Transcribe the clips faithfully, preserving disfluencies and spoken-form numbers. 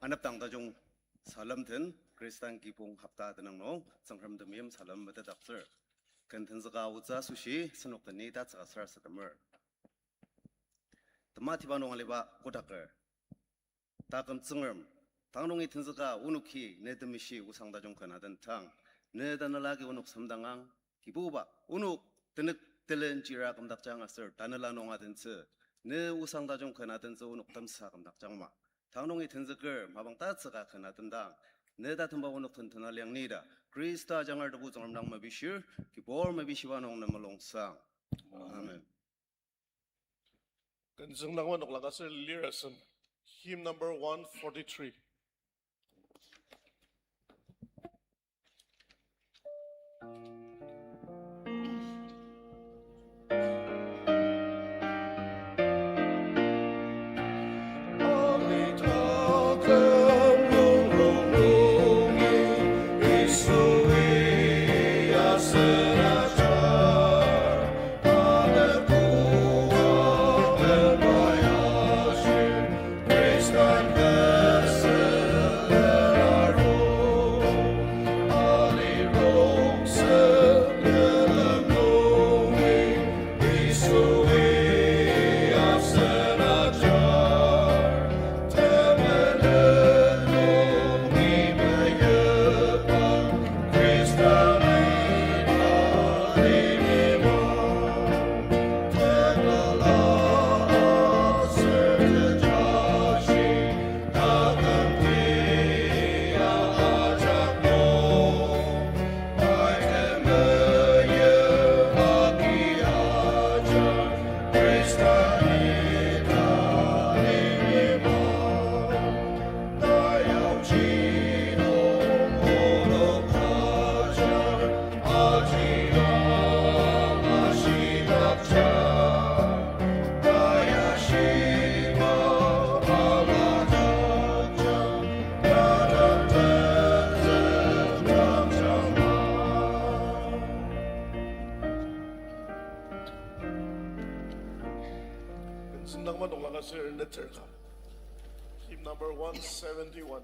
Anepdang tajung salem den, Khristan kibong hopta tenüng nung, Tsüngrem temeim salem metetdaktsür. Ken tenzüka aotsü asoshi, asenok den ni tatsüka sarasademer. Tematiba nung aliba kotaker. Taküm Tsüngrem, tang nungi tenzüka onoki ne temeshi osang tajung ken atendang, ne tanela agi onok semdangang, Kibuba, onok tenük telen jira kümdakjang aser tanela nung atentsü, ne osang tajung ken atentsü onok temsa kümdakjangma. Tang nungi tenzüker mapang tatsüka ken atendang, ne tatemba onok den tena liang ni ta, Khrista ajangar tebu Tsüngrem dang mepishir, kibur mepishiba nung ne mulungsang. Amen. Ken tsüngdangma noklang aser lir asem. Hymn number one forty-three. Ken tsüngdangma noklang aser neter ka. Hymn number one seventy-one.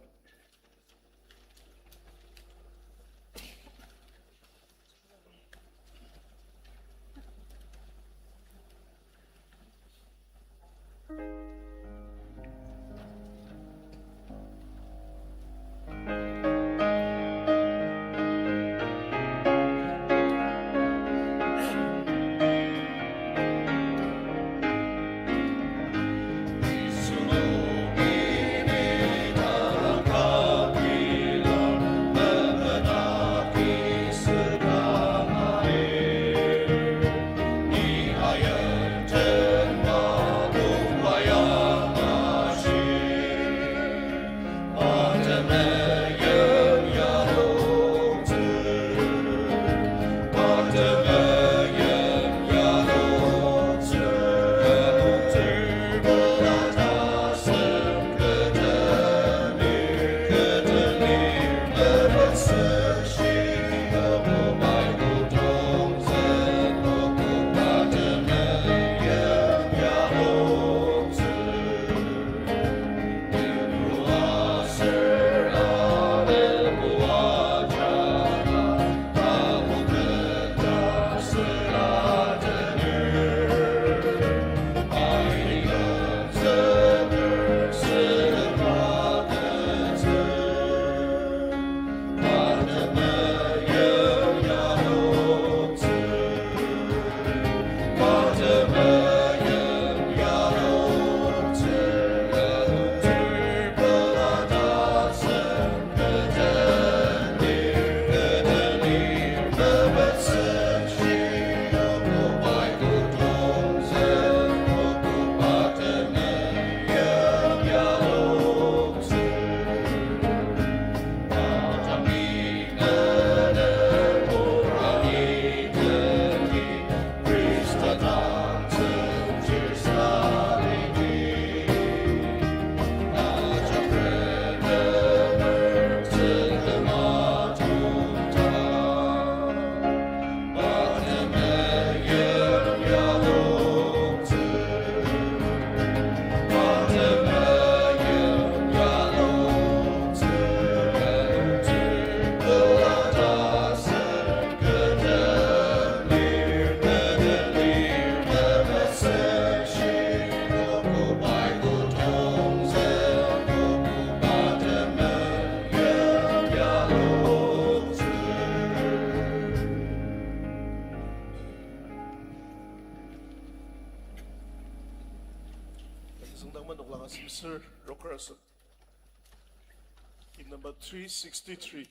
Hymn number three sixty-three.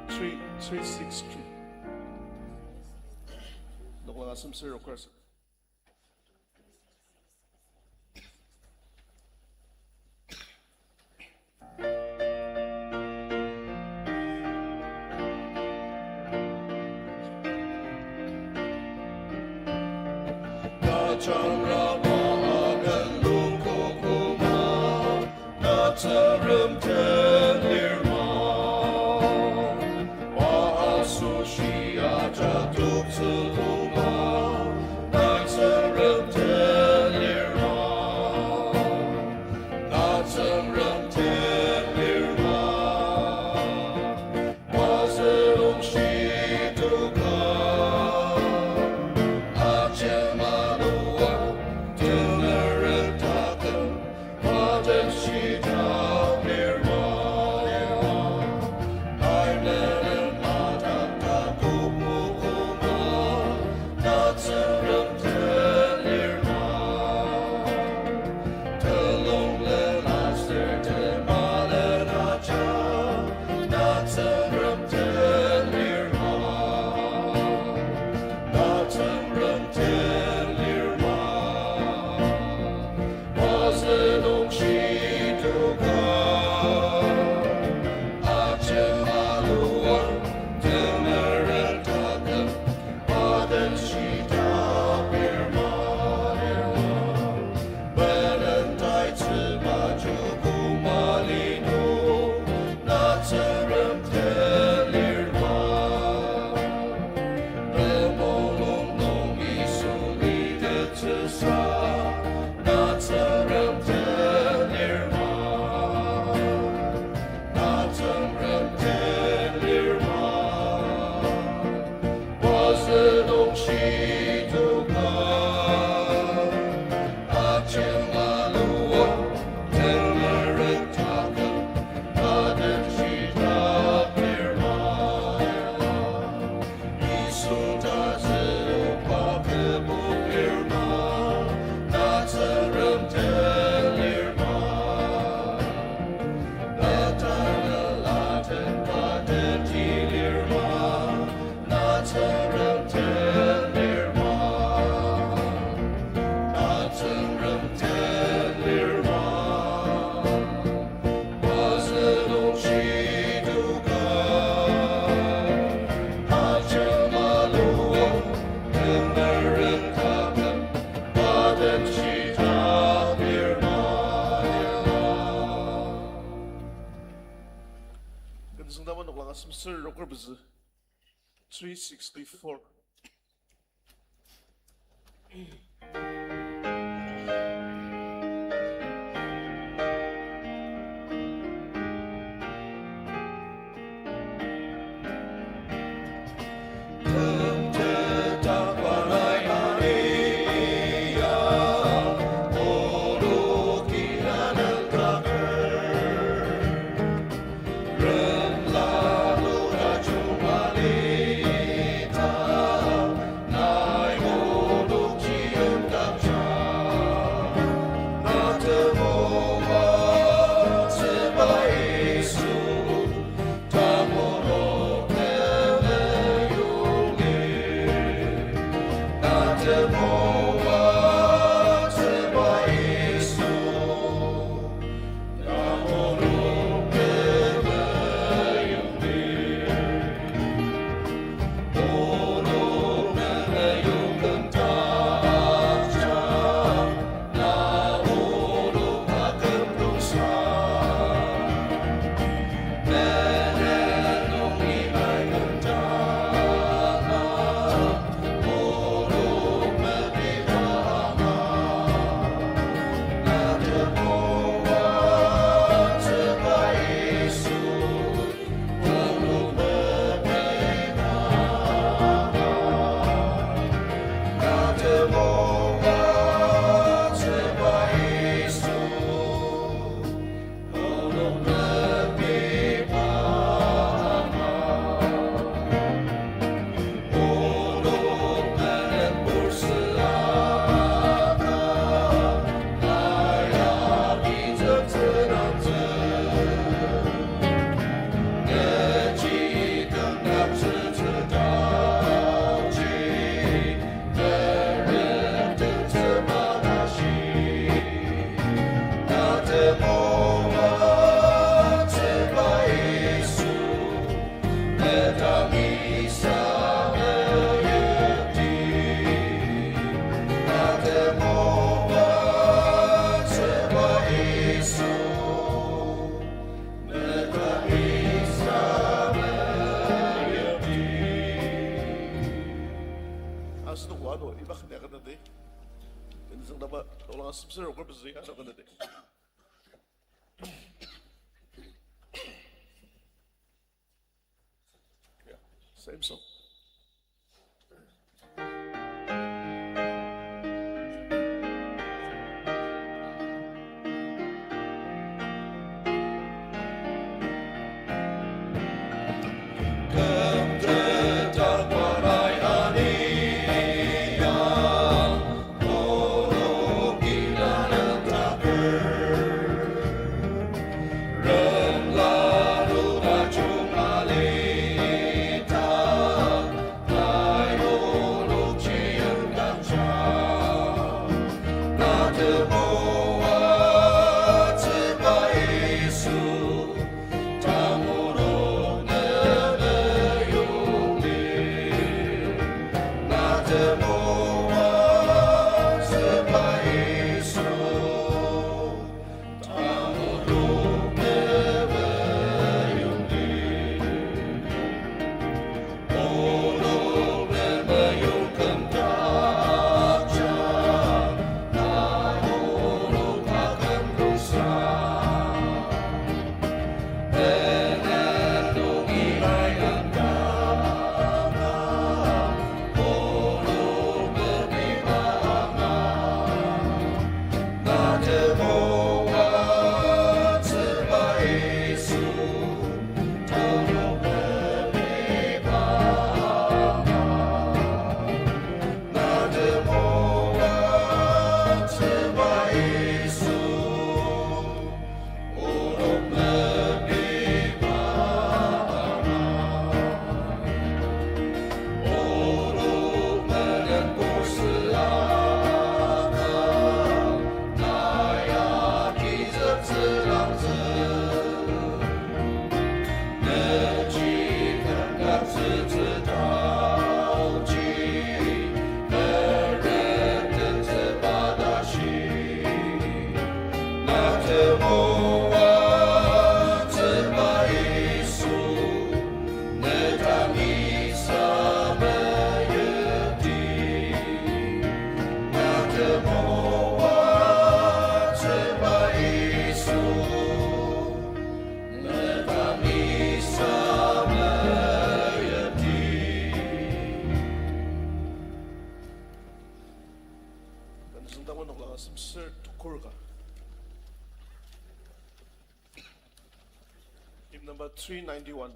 Three, three six three. Noklang asem sür okar sür. Kensüngdama noklang asem sür roker pezü. Three sixty-four. Noklang asem ser oker pezü ya, noklang nede. Yeah, same song. Tanü züngdangma noklang asem ser tukur ka. Hymn number three ninety-one.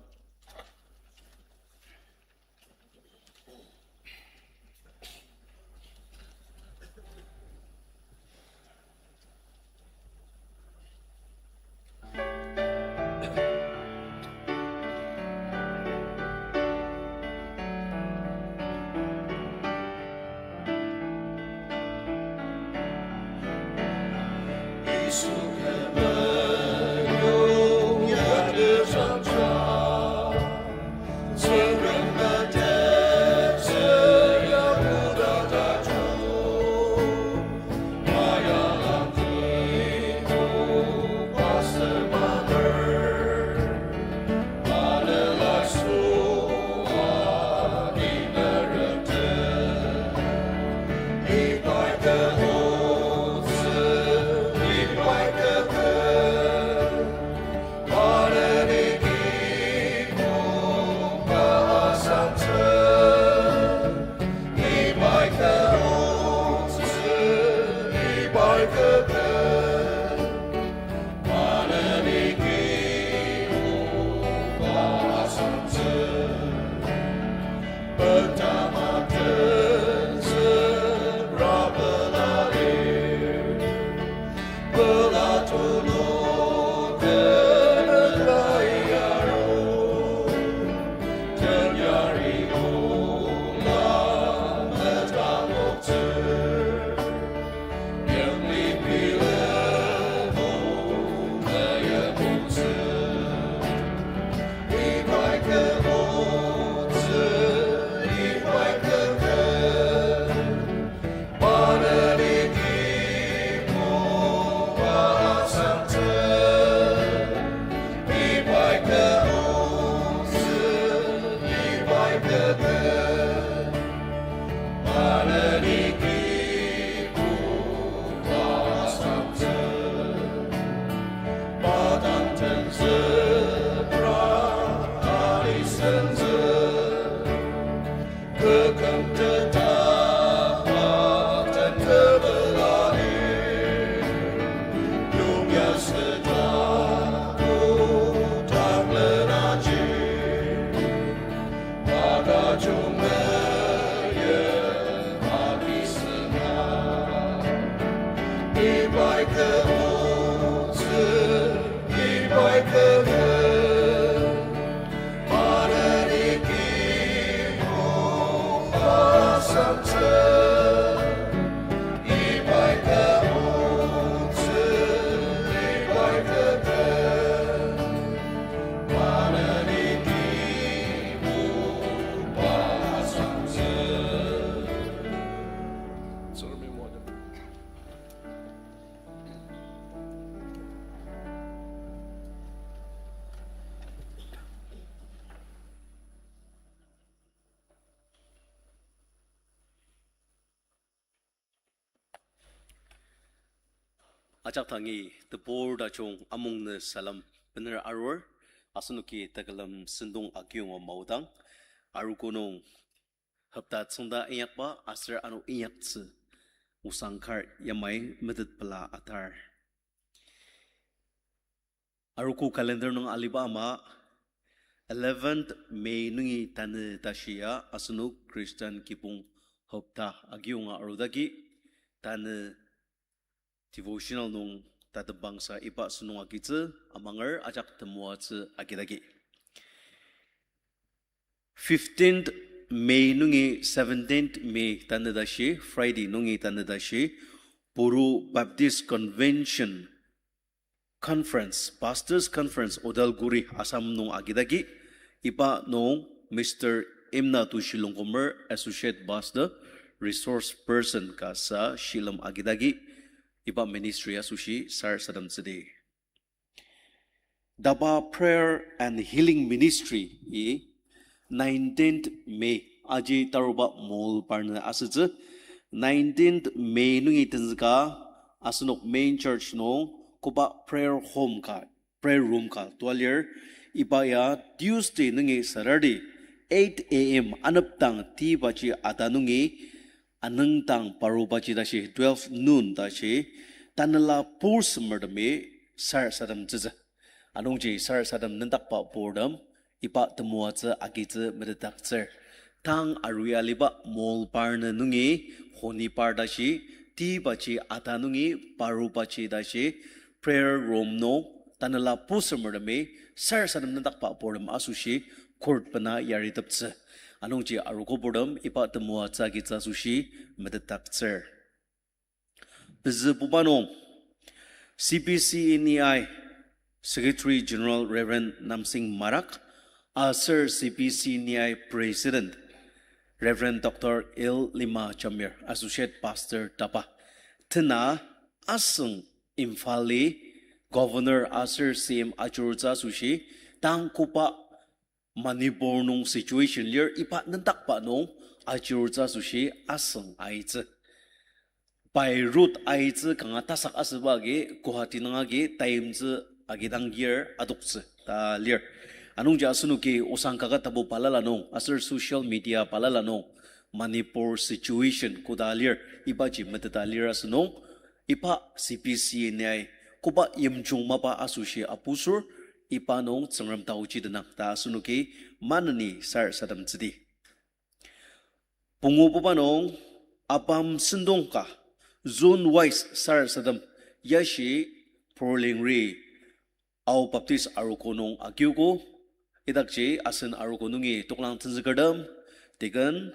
Ajak dangi tebur tajung amungnü salem bener arur, asenoki tekülem sentong akiyonga maodang, arogo nung hopta tsüngda inyakba aser ano inyaktsü osang kar yamai metet pela atar. Arogo calendar nung aliba ama, eleventh May nungi tanü tashi ya asenok Christian kibong hopta akiyonga arudagi, tanü devotional nung tatembangsa iba sentong agitsü amanger ajak temoatsü agidagi. Fifteenth May nungi seventeenth May tanü tashi, Friday nungi tanü tashi, Bodo Baptist Convention Conference, Pastors Conference, Odalguri, Assam nung agidagi, iba nung Mister Imna Tushi Longkumer, Associate Pastor, Resource Person ka sa shilem agidagi, iba ministry asoshi sarasademtsüdi. DABA Prayer and Healing Ministry-i nineteenth May, aji taruba Mongol parnü asütsü, nineteenth May nungi tenzüka asenok main church nung koba prayer home ka, prayer room ka toa lir, iba ya Tuesday nungi Saturday, eight A M anepdang tibaji ata nungi anüngdang parubaji tashi, twelve noon tashi, tanela pur semertemi sarasademtsütsü. Anungji sarasadem nüngdakba purtem iba temoatsü agitsü metetdaktsür. Tang arua aliba Mongol parnü nungi Honipar tashi, tibaji ata nungi parubaji tashi, prayer room nung tanela pur semertemi sarasadem nüngdakba purtem asoshi court bena yariteptsü. Anungji arogo purtem iba temoatsü agitsü asoshi metetdaktsür. Pezübuba nung, C P C N E I Secretary General Reverend Namsing Marak, aser C P C N E I President Reverend Doctor L Lima Jamir, Associate Pastor DABA, tena asüng Imphal-i Governor aser C M ajurutsü asoshi, tang koba Manipur nung situation lir iba nüngdakba nung ajurutsü asoshi asüng aitsü. By road aitsü kanga tasak asüba agi Guwahati nung agi taimtsü agidang lir adoktsü ta lir. Anungji asenoki osang kaket tapu balala nung aser social media balala nung Manipur situation koda lir ibaji meteta lir asünung, iba C P C N E I koba yimjung mapa asoshi apusür, iba nung Tsüngrem taochi tenang ta asenoki maneni sarasademtsüdi. Pungububa nung, ABAM sentong ka, zone wise sarasadem, yashi Porlingri Ao Baptist arogo nung agiogo, idakji asen arogo nungi toklang tenzükertem, deacon,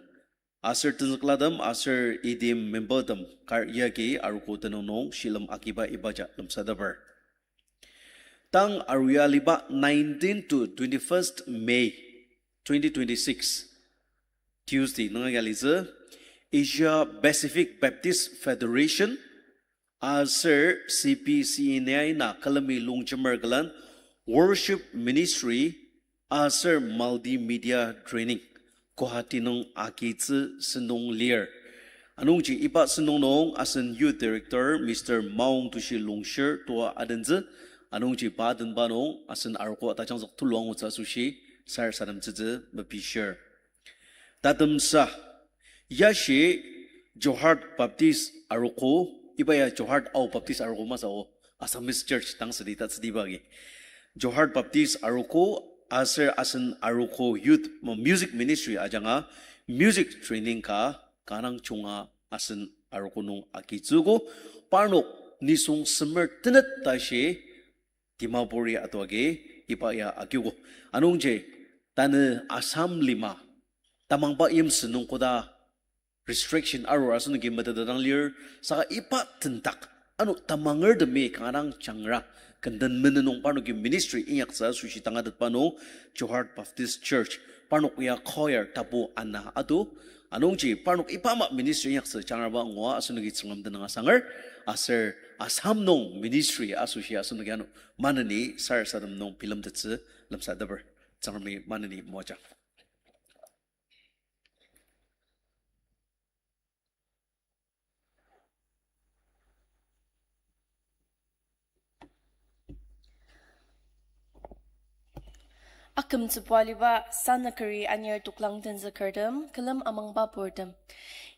aser tenzüklatem, aser item membertem kar yagi arogo tenüng nung shilem agiba ibaja lemsateper. Tang arua aliba nineteen to twenty-first May twenty twenty-six, Tuesday nung ya litsü, Asia Pacific Baptist Federation aser C P C N E I na külemi longjemer külen Worship Ministry aser Multimedia Training Guwahati nung agitsü sentong lir. Anungji iba sentong nung asen Youth Director Mister Maung Tushi Longshir toa adentsü, anungji pa adenba nung asen arogo tajangzük tulu angutsü asoshi sarasademtsütsü mepishir. Tatemsa, yashi Jorhat Baptist arogo, iba ya Jorhat Ao Baptist arogo masü o, Assamese Church dang südi ta südiba agi. Jorhat Baptist arogo aser asen arogo youth, music ministry ajanga music training ka kanang junga asen arogo nung agitsüogo, parnok nisung semer tenet tashi Dimapur-i atoagi iba ya agiogo. Anungji tanü Assam lima tamangba yimsü nung koda restriction arur asenoki metetdang lir, saka iba tendak ano tamangertemi kanga dang jangra, kenden menen nung parnoki ministry inyaktsü asoshi tangatetba nung Jorhat Baptist Church parnok ya choir tapu ana atu, anungji parnok iba ama ministry inyaktsü jangraba ngua asenoki Tsüngrem tenüng asanger, aser Assam nung ministry asoshi asenoki ano maneni sarasadem nung bilemtettsü lemsateper. Tsüngremi maneni moajang. Akümtsübua aliba sanükeri anir toklang tenzükertem, külem amangba purtem.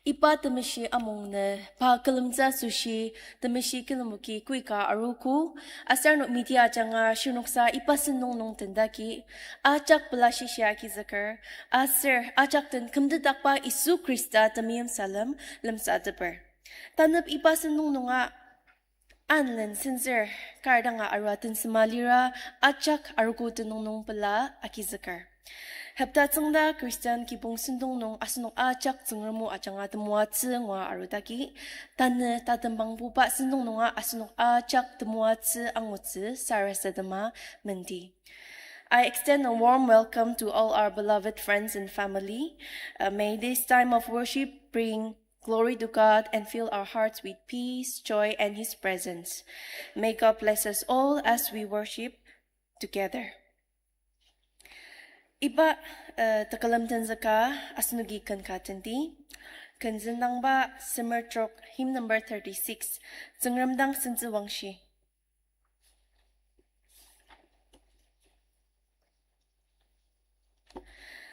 Iba temeshi amungnü, pa külemtsü asoshi, temeshi külem oki koika arogo, aser ano media ajanga shirnoksa iba sentong nung tendagi, ajak pela shishia agizüker, aser ajak den kümtetdakba Yisu Khrista temeim salem lemsateper. Tanep iba sentong nunga anlen senzür kar danga arua tensema lira ajak arogo tenüng nung pela agizüker. Hepta tsüngda Christian kibong sentong nung asenok ajak Tsüngrem o ajanga temoatsü ngua arudagi, tanü tatembangbuba sentong nunga asenok ajak temoatsü angutsü sarasadema mendi. I extend a warm welcome to all our beloved friends and family. Uh, may this time of worship bring glory to God and fill our hearts with peace, joy, and His presence. May God bless us all as we worship together. Iba, uh, tekülem tenzüka asenoki ken ka tendi. Ken züngdangba semer trok, hymn number thirty-six. Tsüngrem dang sentsü wangshi.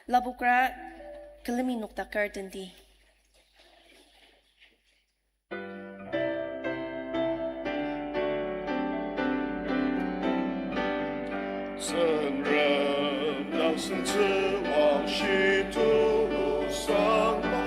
Lapokra külemi noktaker tendi. Tsüngrem dang sentsü wangshi tulu sangma,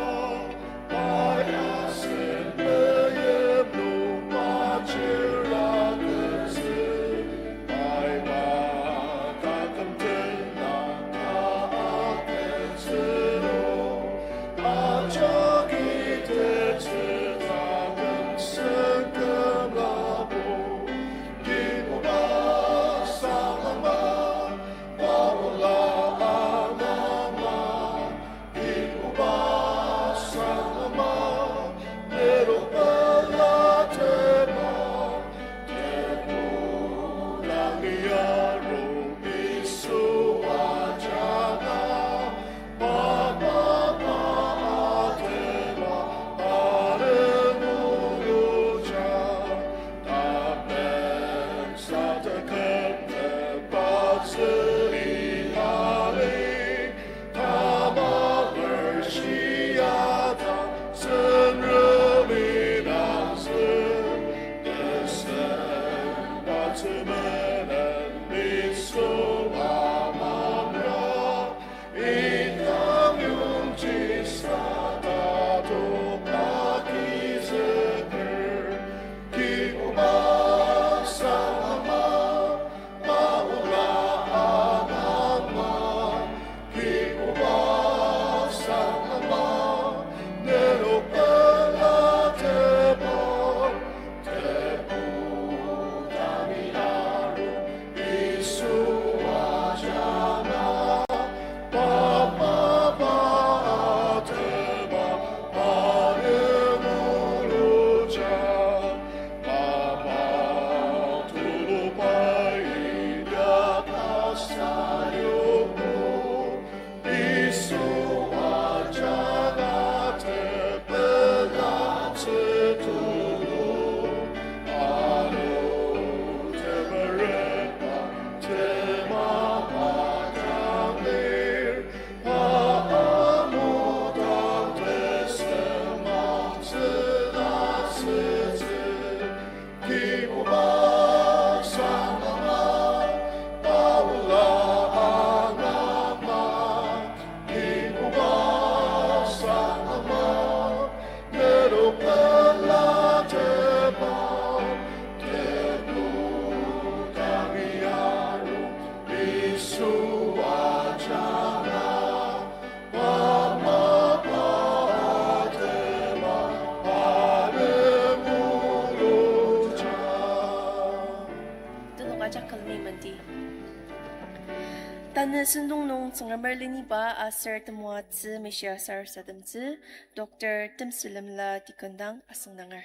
Tanü sentong nung Tsüngremer leniba aser temoatsü meshia sarasademtsü, Doctor Temsülemla Deacon dang asüngdanger.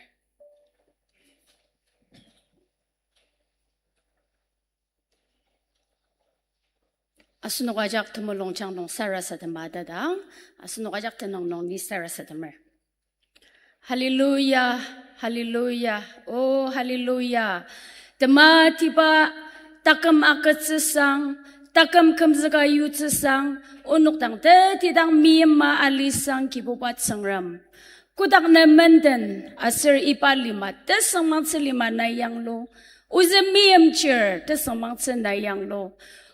Asenok ajak temulungjang nung sarasadema atadang, asenok ajak tenüng nung ni sarasademer. Hallelujah, hallelujah, oh hallelujah. Tematiba taküm agütsüsang, taküm kümzüka yutsüsang, onok dang tetidang meima alisang Kibuba Tsüngrem. Kotak ne menden aser iba lima tesüngmangtsü lima nai yanglu. Ozü meimchir tesüngmangtsü nai yanglu.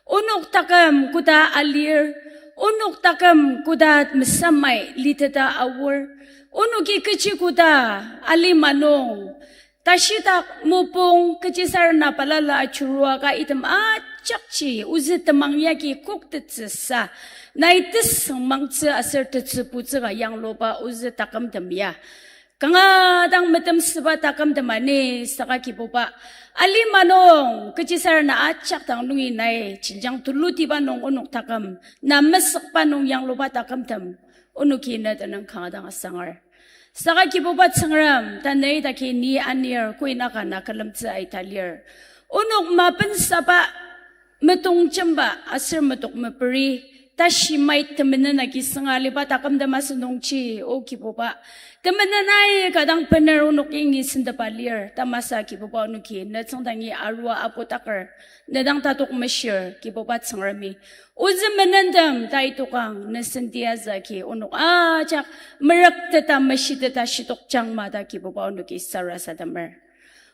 Onok taküm koda alir, onok taküm koda mesamai liteta aor, onoki kechi koda alima nung tashidak mopung kechisarena balala ajuruaka item ajakji ozü temang yagi koktettsüsa, nai tesüngmangtsü aser tetsübutsüka yangluba ozü takümtem ya kanga dang metemsüba takümtem ani saka Kibuba. Alima nung kechisarena ajak dang nungi nai jenjang tulutiba nung onok taküm, na mesükba nung yangluba takümtem onoki ne tenüng kanga dang asanger. Saka Kibuba Tsüngrem, tanü idaki ni anir koinaka na külemtsü aita lir. Onok mapensaba, metongjemba aser metok meperi, tashi mait temenen agi sünga aliba takümtem asünungji, O Kibuba, temenen aika dang bener onok yangi sentepa lir, tamasa Kibuba onoki ne tsüngdangi arua apu taker, ne dang tatok meshir, Kibuba Tsüngremi. Ozü menentem tai tokang ne senti azüki onok ajak merükteta meshiteta shitokjang ma ta Kibuba onoki sarasademer.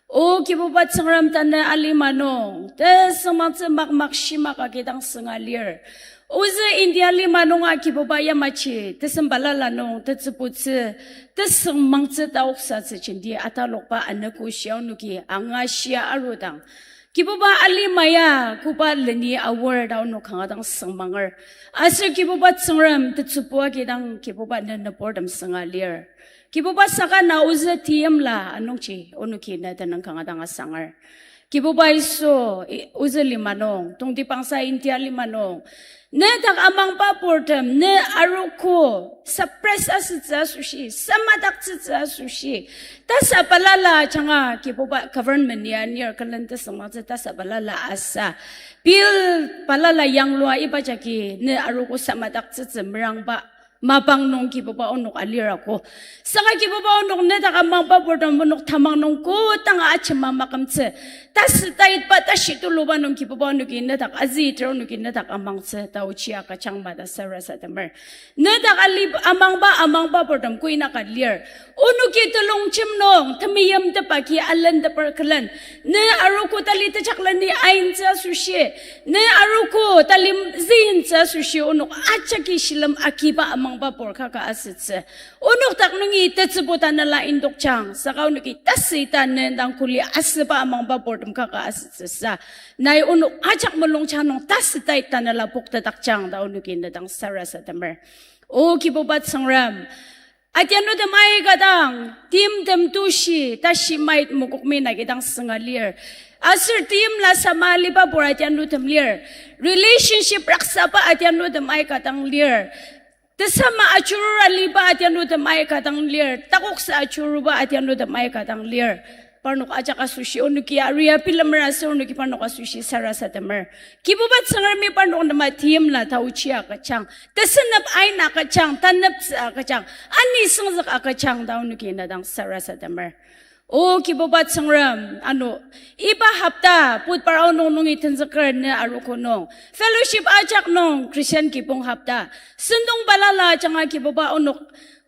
O Kibuba Tsüngrem, tanü alima nung tesüngmangtsü makmak shimak agi dang sünga lir. Ozü India lima nunga Kibuba yamaji tesem balala nung tetsübutsü, tesüngmangtsü taoksatsü jenti atalokba anogo shia onoki angashia arudang, Kibuba alima ya koba leni aor ta onok kanga dang süngmanger. Aser Kibuba Tsüngrem tetsübu agi dang Kibuba ne nüburtem sünga lir. Kibuba saka na ozü teimla anungji onoki ne tenüng kanga dang asanger. Kibuba Yisu, i-, ozü lima nung, tongtibangsa India lima nung, ne dak amangba purtem, ne arogo suppress asütsü asoshi, samadaktsütsü asoshi, tasa balala ajanga Kibuba government ya nir külen tesüngmangtsü tasa balala asa. Bill balala yanglua iba jagi ne arogo samadaktsütsü merangba mapang nung Kibuba onok alirago. Saka Kibuba onok ne dak amangba purtem onok tamang nung kodanga ajema makümtsü, tasü taitba tashi tuluba nung Kibuba onoki ne dak azüter onoki ne dak amangtsü taochi agüjang ma ta sarasademer. Ne dak ali amangba, amangba purtem koinaka lir. Onoki telongjem nung temeimtepba ki alenteper külen, ne arogo tali tejakleni aintsü asoshi, ne arogo tali züintsü asoshi onok ajaki shilem agiba amangba pur kaka asütsü. Onok dak nungi tetsübu tanela indokjang, saka onoki tasü ita ne dang kuli asüba amangba purtem kaka asütsüsa, nai onok ajak mulungjang nung tasü tai tanela poktetdakjang ta onoki ne dang sarasademer. O Kibuba Tsüngrem, atianutem aika dang, timtem tushi, tashi mait mokokmi nagi dang sünga lir. Aser timla sama aliba pur atianutem lir. Relationship raksaba atianutem aika dang lir. Tesama ajurur aliba atianutem aika dang lir. Takoksa ajuruba atianutem aika dang lir. Parnok ajak asoshi onoki aria bilemer aser onoki parnok asoshi sarasademer. Kibuba Tsüngremi parnok nem timla taochi agüjang, tesenep ain agüjang, taneptsü agüjang, ani süngzük agüjang ta onoki ne dang sarasademer. O Kibuba Tsüngrem, ano, iba hopta, Budbar aonung nungi tenzüker ne arogo nung, fellowship ajak nung Christian kibong hopta, sentong balala ajanga Kibuba onok,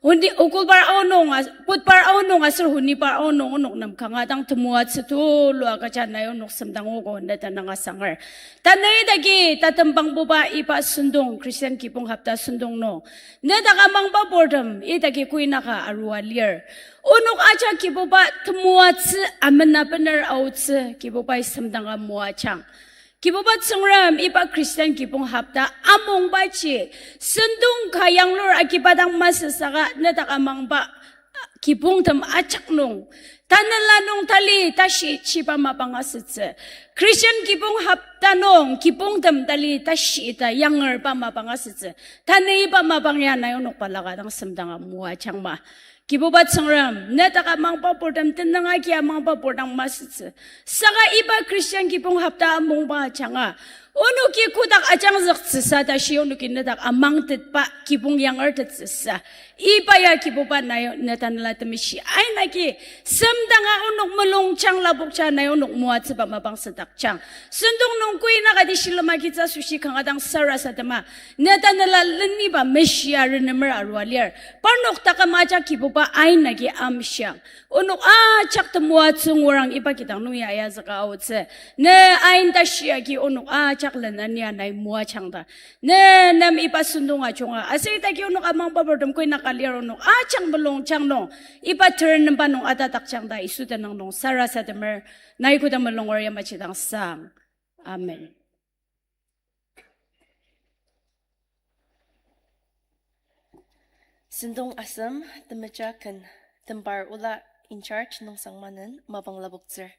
honi, Okolbar aonung, as-, Budbar aonung aser Honibar aonung onok nem kanga dang temoatsü tulu agüja nai onok semdangogo ne tenüng asanger. Tanü idaki tatembangbuba iba sentong Christian kibong hopta sentong nung, ne dak amangba purtem idaki koinaka arua lir. Onok ajak Kibuba temoatsü amenabener aotsü Kibubai semdanga moajang. Kibuba Tsüngrem iba Christian kibong hopta amungbaji, sentong ka yanglur agiba dang masü saka ne dak amangba kibongtem ajak nung, tanela nung tali tashi chiba mapang asütsü. Christian kibong hopta nung kibongtem tali tashi ta yangerba mapang asütsü. Tanü iba mapang ya nai onok balaka dang semdanga moajangma. Kibuba Tsüngrem, ne dak amangba purtem tenüng agi amangba pur dang masütsü. Saka iba Christian kibong hopta amungba ajanga onoki kotak ajangzüktsüsa tashi onoki ne dak amangtetba kibong yangertettsüsa. Iba ya Kibuba nai ne Tanela Temeshi aina agi semdanga onok mulungjang lapokja nai onok moatsüba mapang südakjang. Sentong nung koinaka di shilem agitsü asoshi kanga dang sarasadema ne Tanela leniba meshia renemer arua lir. Parnok taküm ajak Kibuba aina agi amshiang. Onok ajak temoatsü ngurang iba kidang nung ya ayazüka aotsü. Ne ain tashi agi onok ajak lenania nai moajangda. Ne nem iba sentong ajunga. Aser idaki onok amangba purtem koinaka lir onok ajak mulungjang nung. Iba terenemba nung atadakjang ta Yisu tenüng nung sarasademer. Nai koda mulunger yamaji dang sang. Amen. Sentong asem temeja ken tembar ola in charge Nongsangmanen mapang lapoktsür.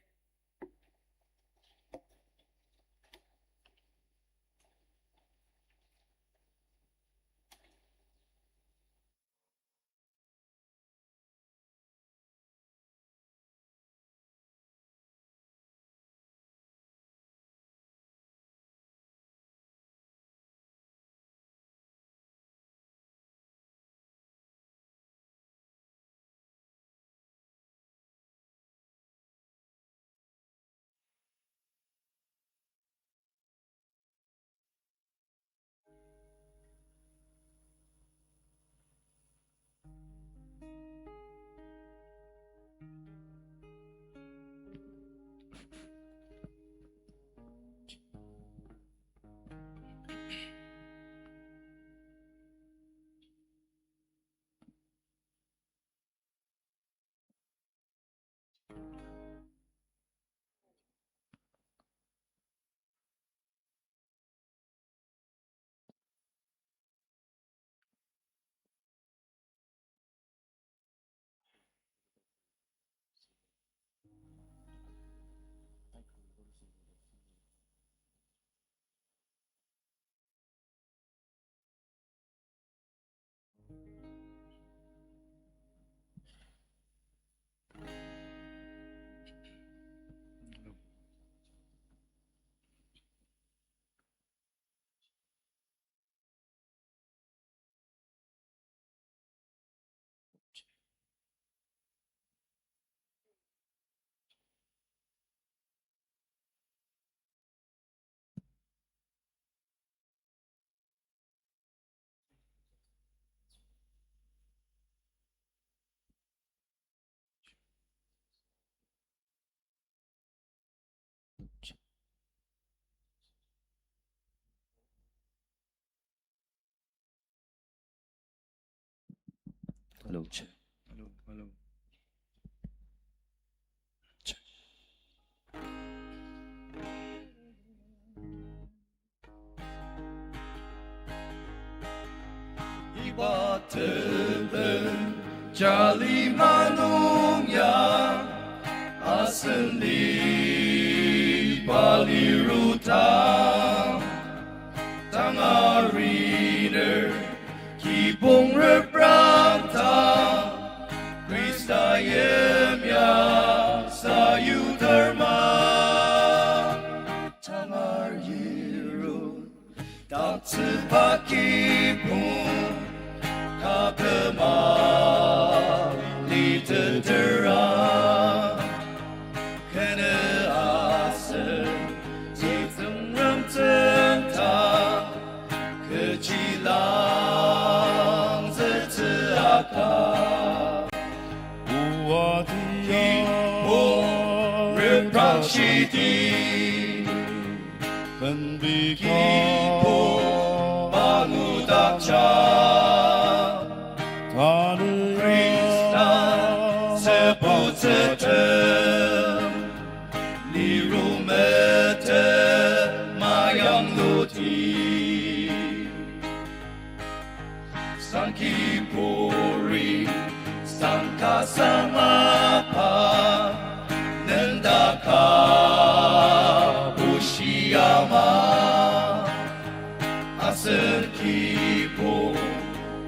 Hello. Hello, hello. Iba temben jali manung ya, asen liba liruta, tangariner kibong reprangta, Khrista yimya sayuterma. Tangar yiru, taktsüba kibong, kakema litetera. Kene asen, titsüng ramtsüng ta, kechi langzütsü aka. Oa tia kibong reprangshidi, benbika kibong manudakja. Tanü Khrista seputsütem, liru mete mayang luti. Sangki puri, sangka Ka bushi ama, asen kibong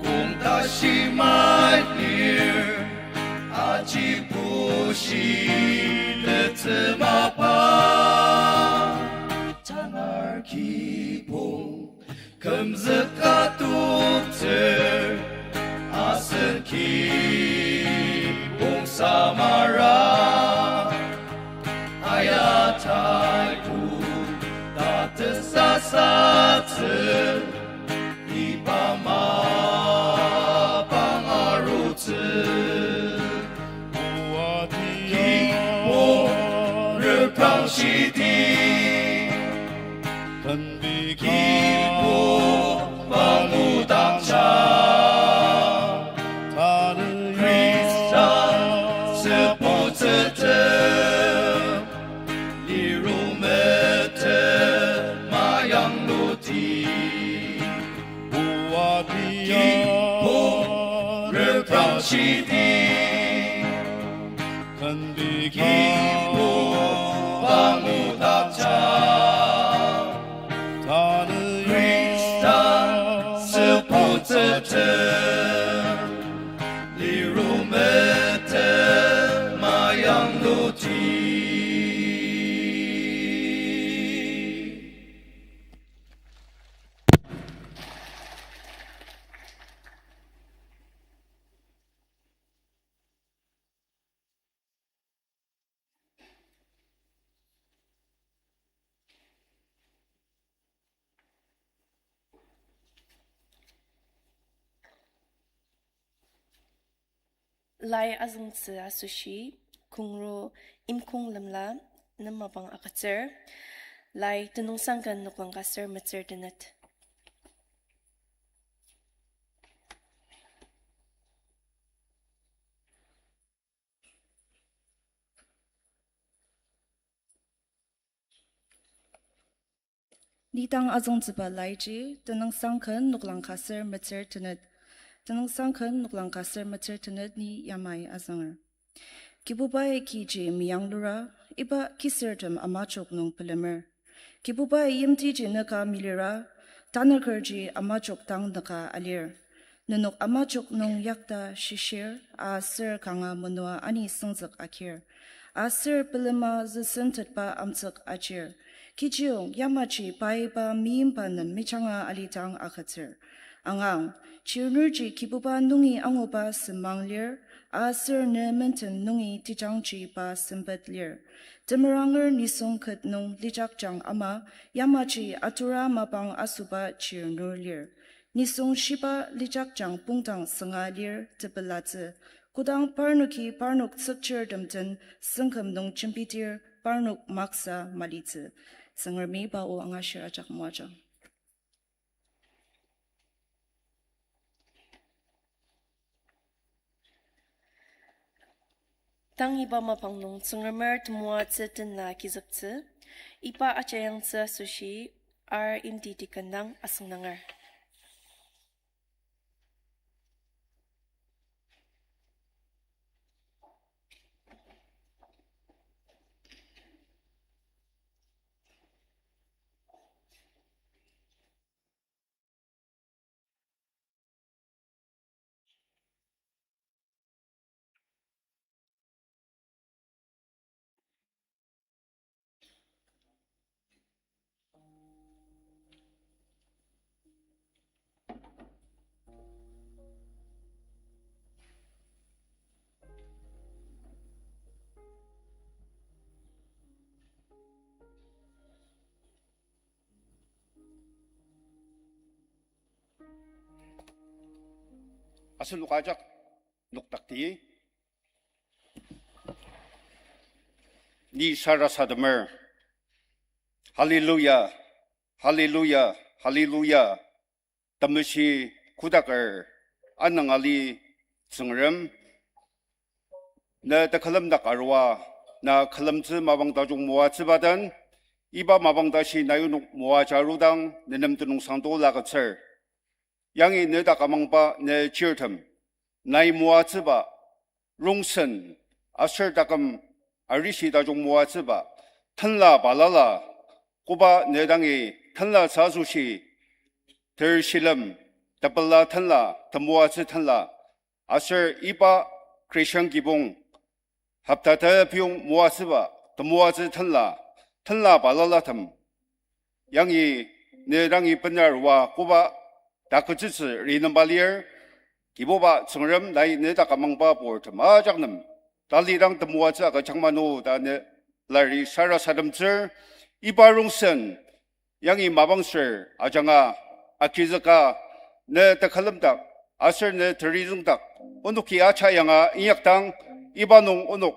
kong tashi matir, aji bushi tetsü mapa. Tangar kibong kümzük ka toktsür, asen kibong samara. Aya taibo tatesa satsü, iba mapang arutsü. Kibong reprangshidi, kibong pangudangja, Khristan seputete, liru mete mayang luti. Kibong reprangshidi, kibong pangudangja, Khristan seputete, liru mete mayang luti. Lai azüngtsü asoshi, kongro Imkong Lemla nem mapang agütsür, lai tenüngsangken noklang ka ser metsür tenet. Nidang azüngtsüba laiji, tenüngsangken noklang ka ser metsür tenet. Tenüngsangken noklang ka ser metsür tenet ni yamai azünger. Kibubai kiji meyanglura, iba kisürtem amajok nung pelemer. Kibubai yimtiji nüka milira, tanükerji amajok dang nüka alir. Nenok amajok nung yakta shishir, aser kanga menoa ani süngzük akir. Aser pelema züsentetba amtsük ajir. Kechiyong yamaji pai pa meimba nem mejanga alidang agütsür. Angang, chirnurji Kibuba nungi anguba sümang lir, aser ne menden nungi tejangji pa sempet lir. Temeranger nisung ket nung lijakjang ama, yamaji atura mapang asüba chirnur lir. Nisung shiba lijakjang pongdang sünga lir tepelatsü. Kodang parnoki parnok tsükchirtem den süngküm nung jembidir parnok maksa malitsü. Tsüngremi pa o angashir ajak moajang. Tang iba mapang nung Tsüngremer temoatsü tena kizüktsü, iba ajayangtsü asoshi R M D T kendang asüngdanger. Asenok ajak noktakdi. Ni sarasademer. Hallelujah, hallelujah, hallelujah. Temeshi kodaker anangali Tsüngrem, na tekülemdak arua, na külemtsü mapang tajung moatsüba den, iba mapang tashi na yonok moaja arudang, nenem tenüngsang tola agütsür. Yangi ne dak amangba ne chirtem, nai moatsüba, rongsen, aser taküm, arishi tajung moatsüba, tenla balala, koba ne dangi tenla sa asoshi, ter shilem, tepela tenla, temoatsü tenla, aser iba Christian kibong, hopta tepiyong moatsüba, temoatsü tenla, tenla balalatem, yangi ne dangi bener oa koba takütsütsü rinemba lir, Kibuba Tsüngrem nai ne dak amangba purtem ajak nem talidang temoatsü agüjang mano ta ne lari sarasademtsür, iba rongsen yangi mapangser ajanga agizüka ne tekülemdak aser ne terizüngdak onoki acha yanga inyakdang, iba nung onok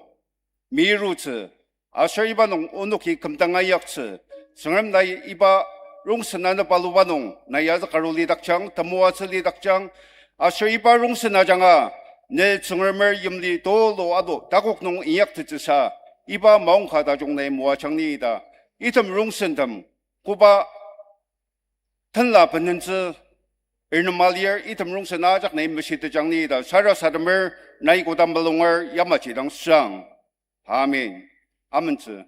mirutsü, aser iba nung onoki kümdang ayaktsü, Tsüngrem nai iba rongsen anepaluba nung nai azükarulidakjang, temoatsülidakjang, aser iba rongsen ajanga ne Tsüngremer yimli tulu ado takok nung inyaktettsüsa, iba maongka tajung nai moajang ni ta, item rongsentem koba tenla benentsü ernema lir, item rongsen ajak nai meshitetjang ni ta sarasademer, nai kodang mulunger yamaji dang süang. Amen. Amentsü.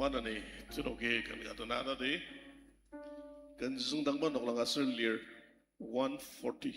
Maneni tenoki ken ka dena tati, ken züngdangba noklang aser lir one forty.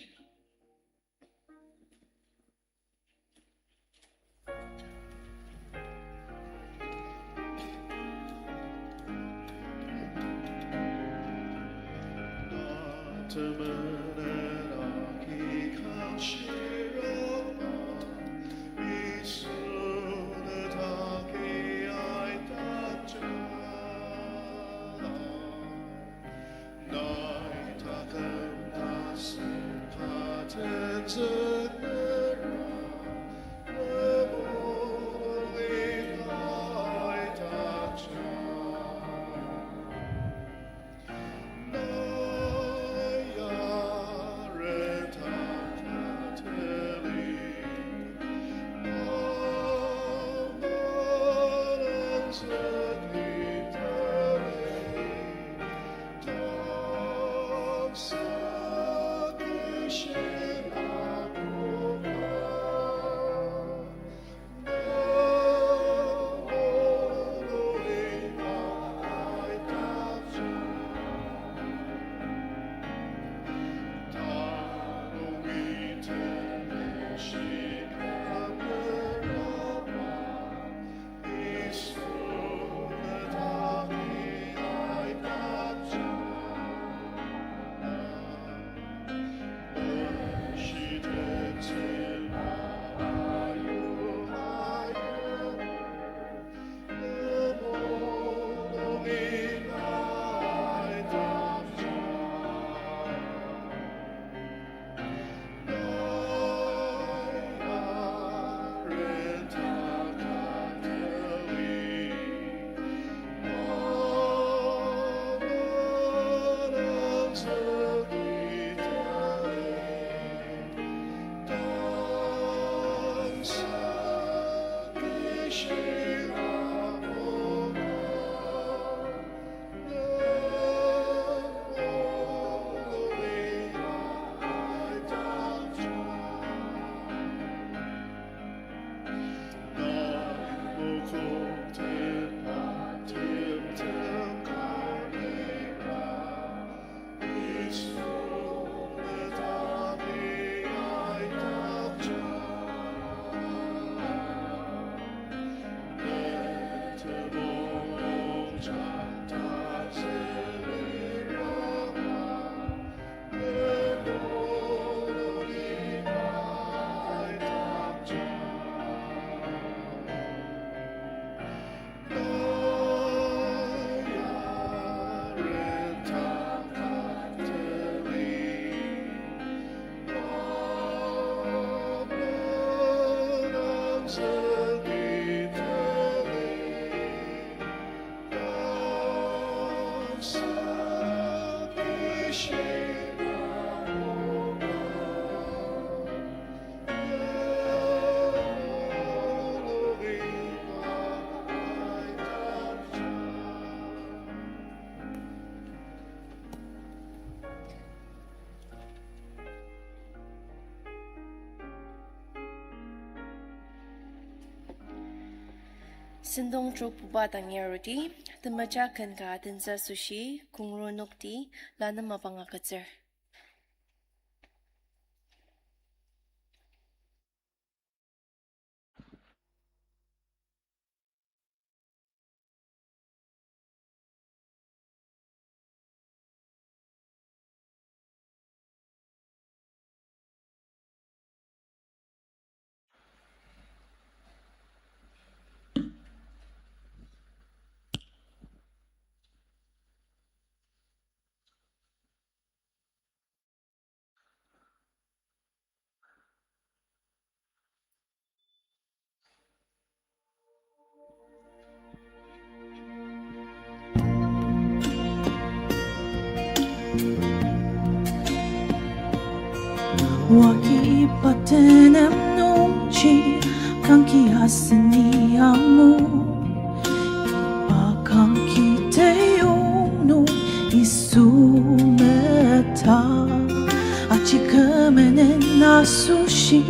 Sentong trok puba tangi arudi, temeja ken ka tentsü asoshi, kongro nokti, lanema mapang agütsür. Wagi iba tenem nungji kangki aseni angu. Iba kangki teyong nung Yisu meta. Aji kümenen asoshi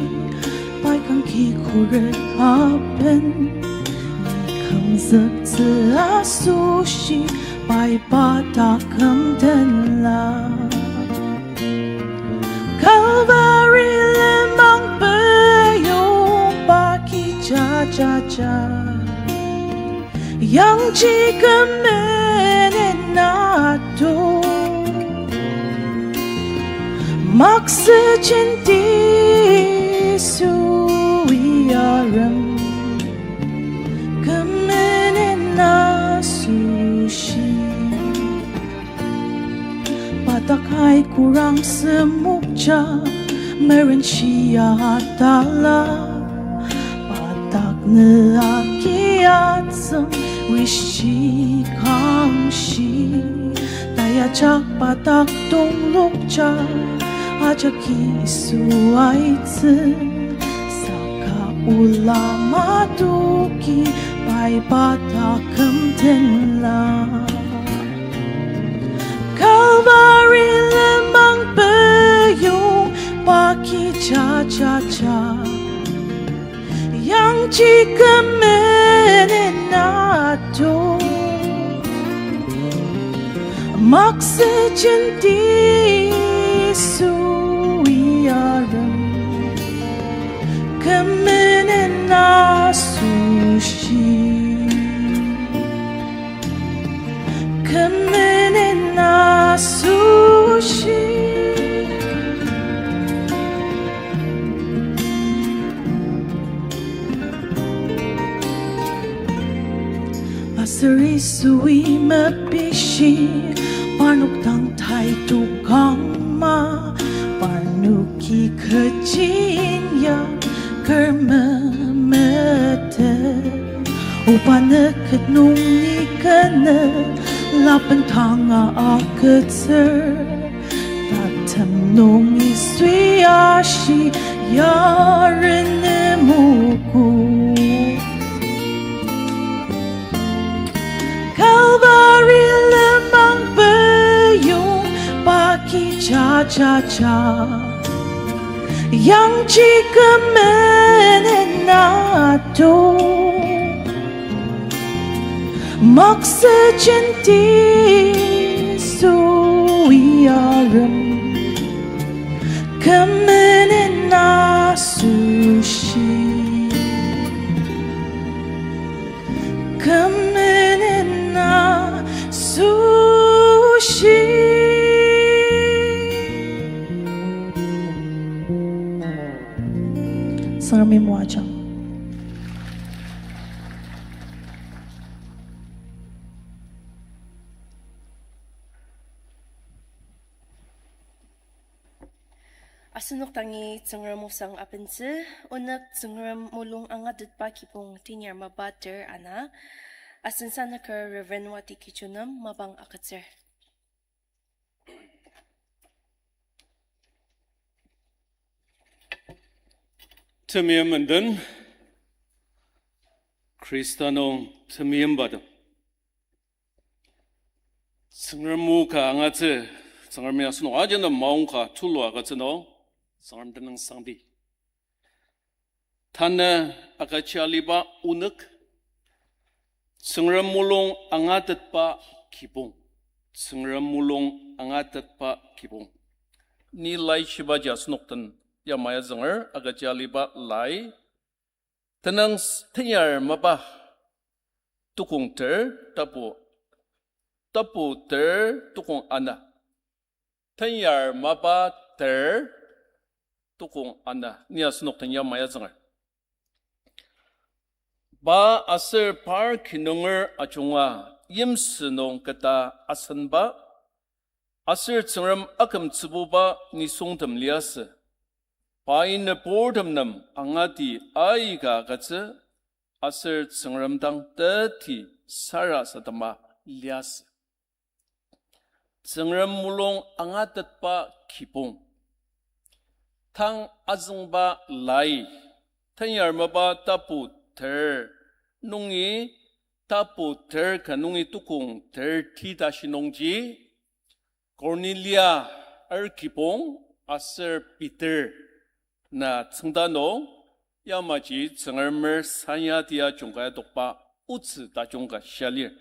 pai kangki khuret aben. Ni kümzüktsü asoshi pai pa taküm tenla. Calvary lenmang peyong pa ki jajaja. Yangji kümenen ato. Maksüjen Yisu iarem. Kümenen asoshi. Pa dak ai kurang semokja, meren shia atala. Pa dak ne aki atsüng, wishi kangshi. Tayajak pa dak tonglokja, ajak Yisu aitsü. Saka ola matoki, pai pa taküm tenla. Calvary lenmang peyong pa ki jajaja. Yangji kümenen ato. Maksüjen Yisu iarem. Kümenen asoshi. Kümenen asoshi. Aser Yisui mepishi, parnok dang tai tukangma, parnoki kechi inya, kar memete. Oba nüket nung ni kenü, lapen tanga agütsür. Tatem nung Yisui ashi, yaren nemogo. Calvary lenmang peyong pa ki jajaja. Yangji kümenen ato. Maksüjen Yisu iarem. Kümenen asoshi. Kümenen asoshi. Tsüngremi moajang. Asenok dangi Tsüngrem osang abentsü, onük Tsüngrem mulung angatetba kibong tenyar mapa ter ana, asen sanüker Reverend Wati Kichunem mapang agütsür. Temeim menden, Khrista nung temeimbatem. Tsüngrem o ka angatsü, Tsüngremi asenok ajinda maongka tulu agütsü nung, Tsüngrem tenüng sangdi. Tanü agüja aliba onük, Tsüngrem mulung angatetba kibong. Tsüngrem mulung angatetba kibong. Ni laishibaji asenok den yamai azünger, agüja aliba lai. Tenüng s-, tenyar mapa tukong ter tapu, tapu ter tukong ana. Tenyar mapa ter tukong ana. Ni asenok den yamai azünger. Pa aser par kinunger ajunga yimsü nung keta asenba, aser Tsüngrem akümtsübuba nisungtem liasü. Pai nüburtem nem angati aika agütsü, aser Tsüngrem dang teti sarasadema liasü. Tsüngrem mulung angatetba kibong. Tang azüngba lai, tenyar mapa tapu ter nungi tapu ter ka nungi tukong ter ti tashi nungji, Cornelia aser kibong aser Peter na tsüngda nung, yamaji Tsüngremer sanya tia jungka adokba otsü tajung ka shia lir.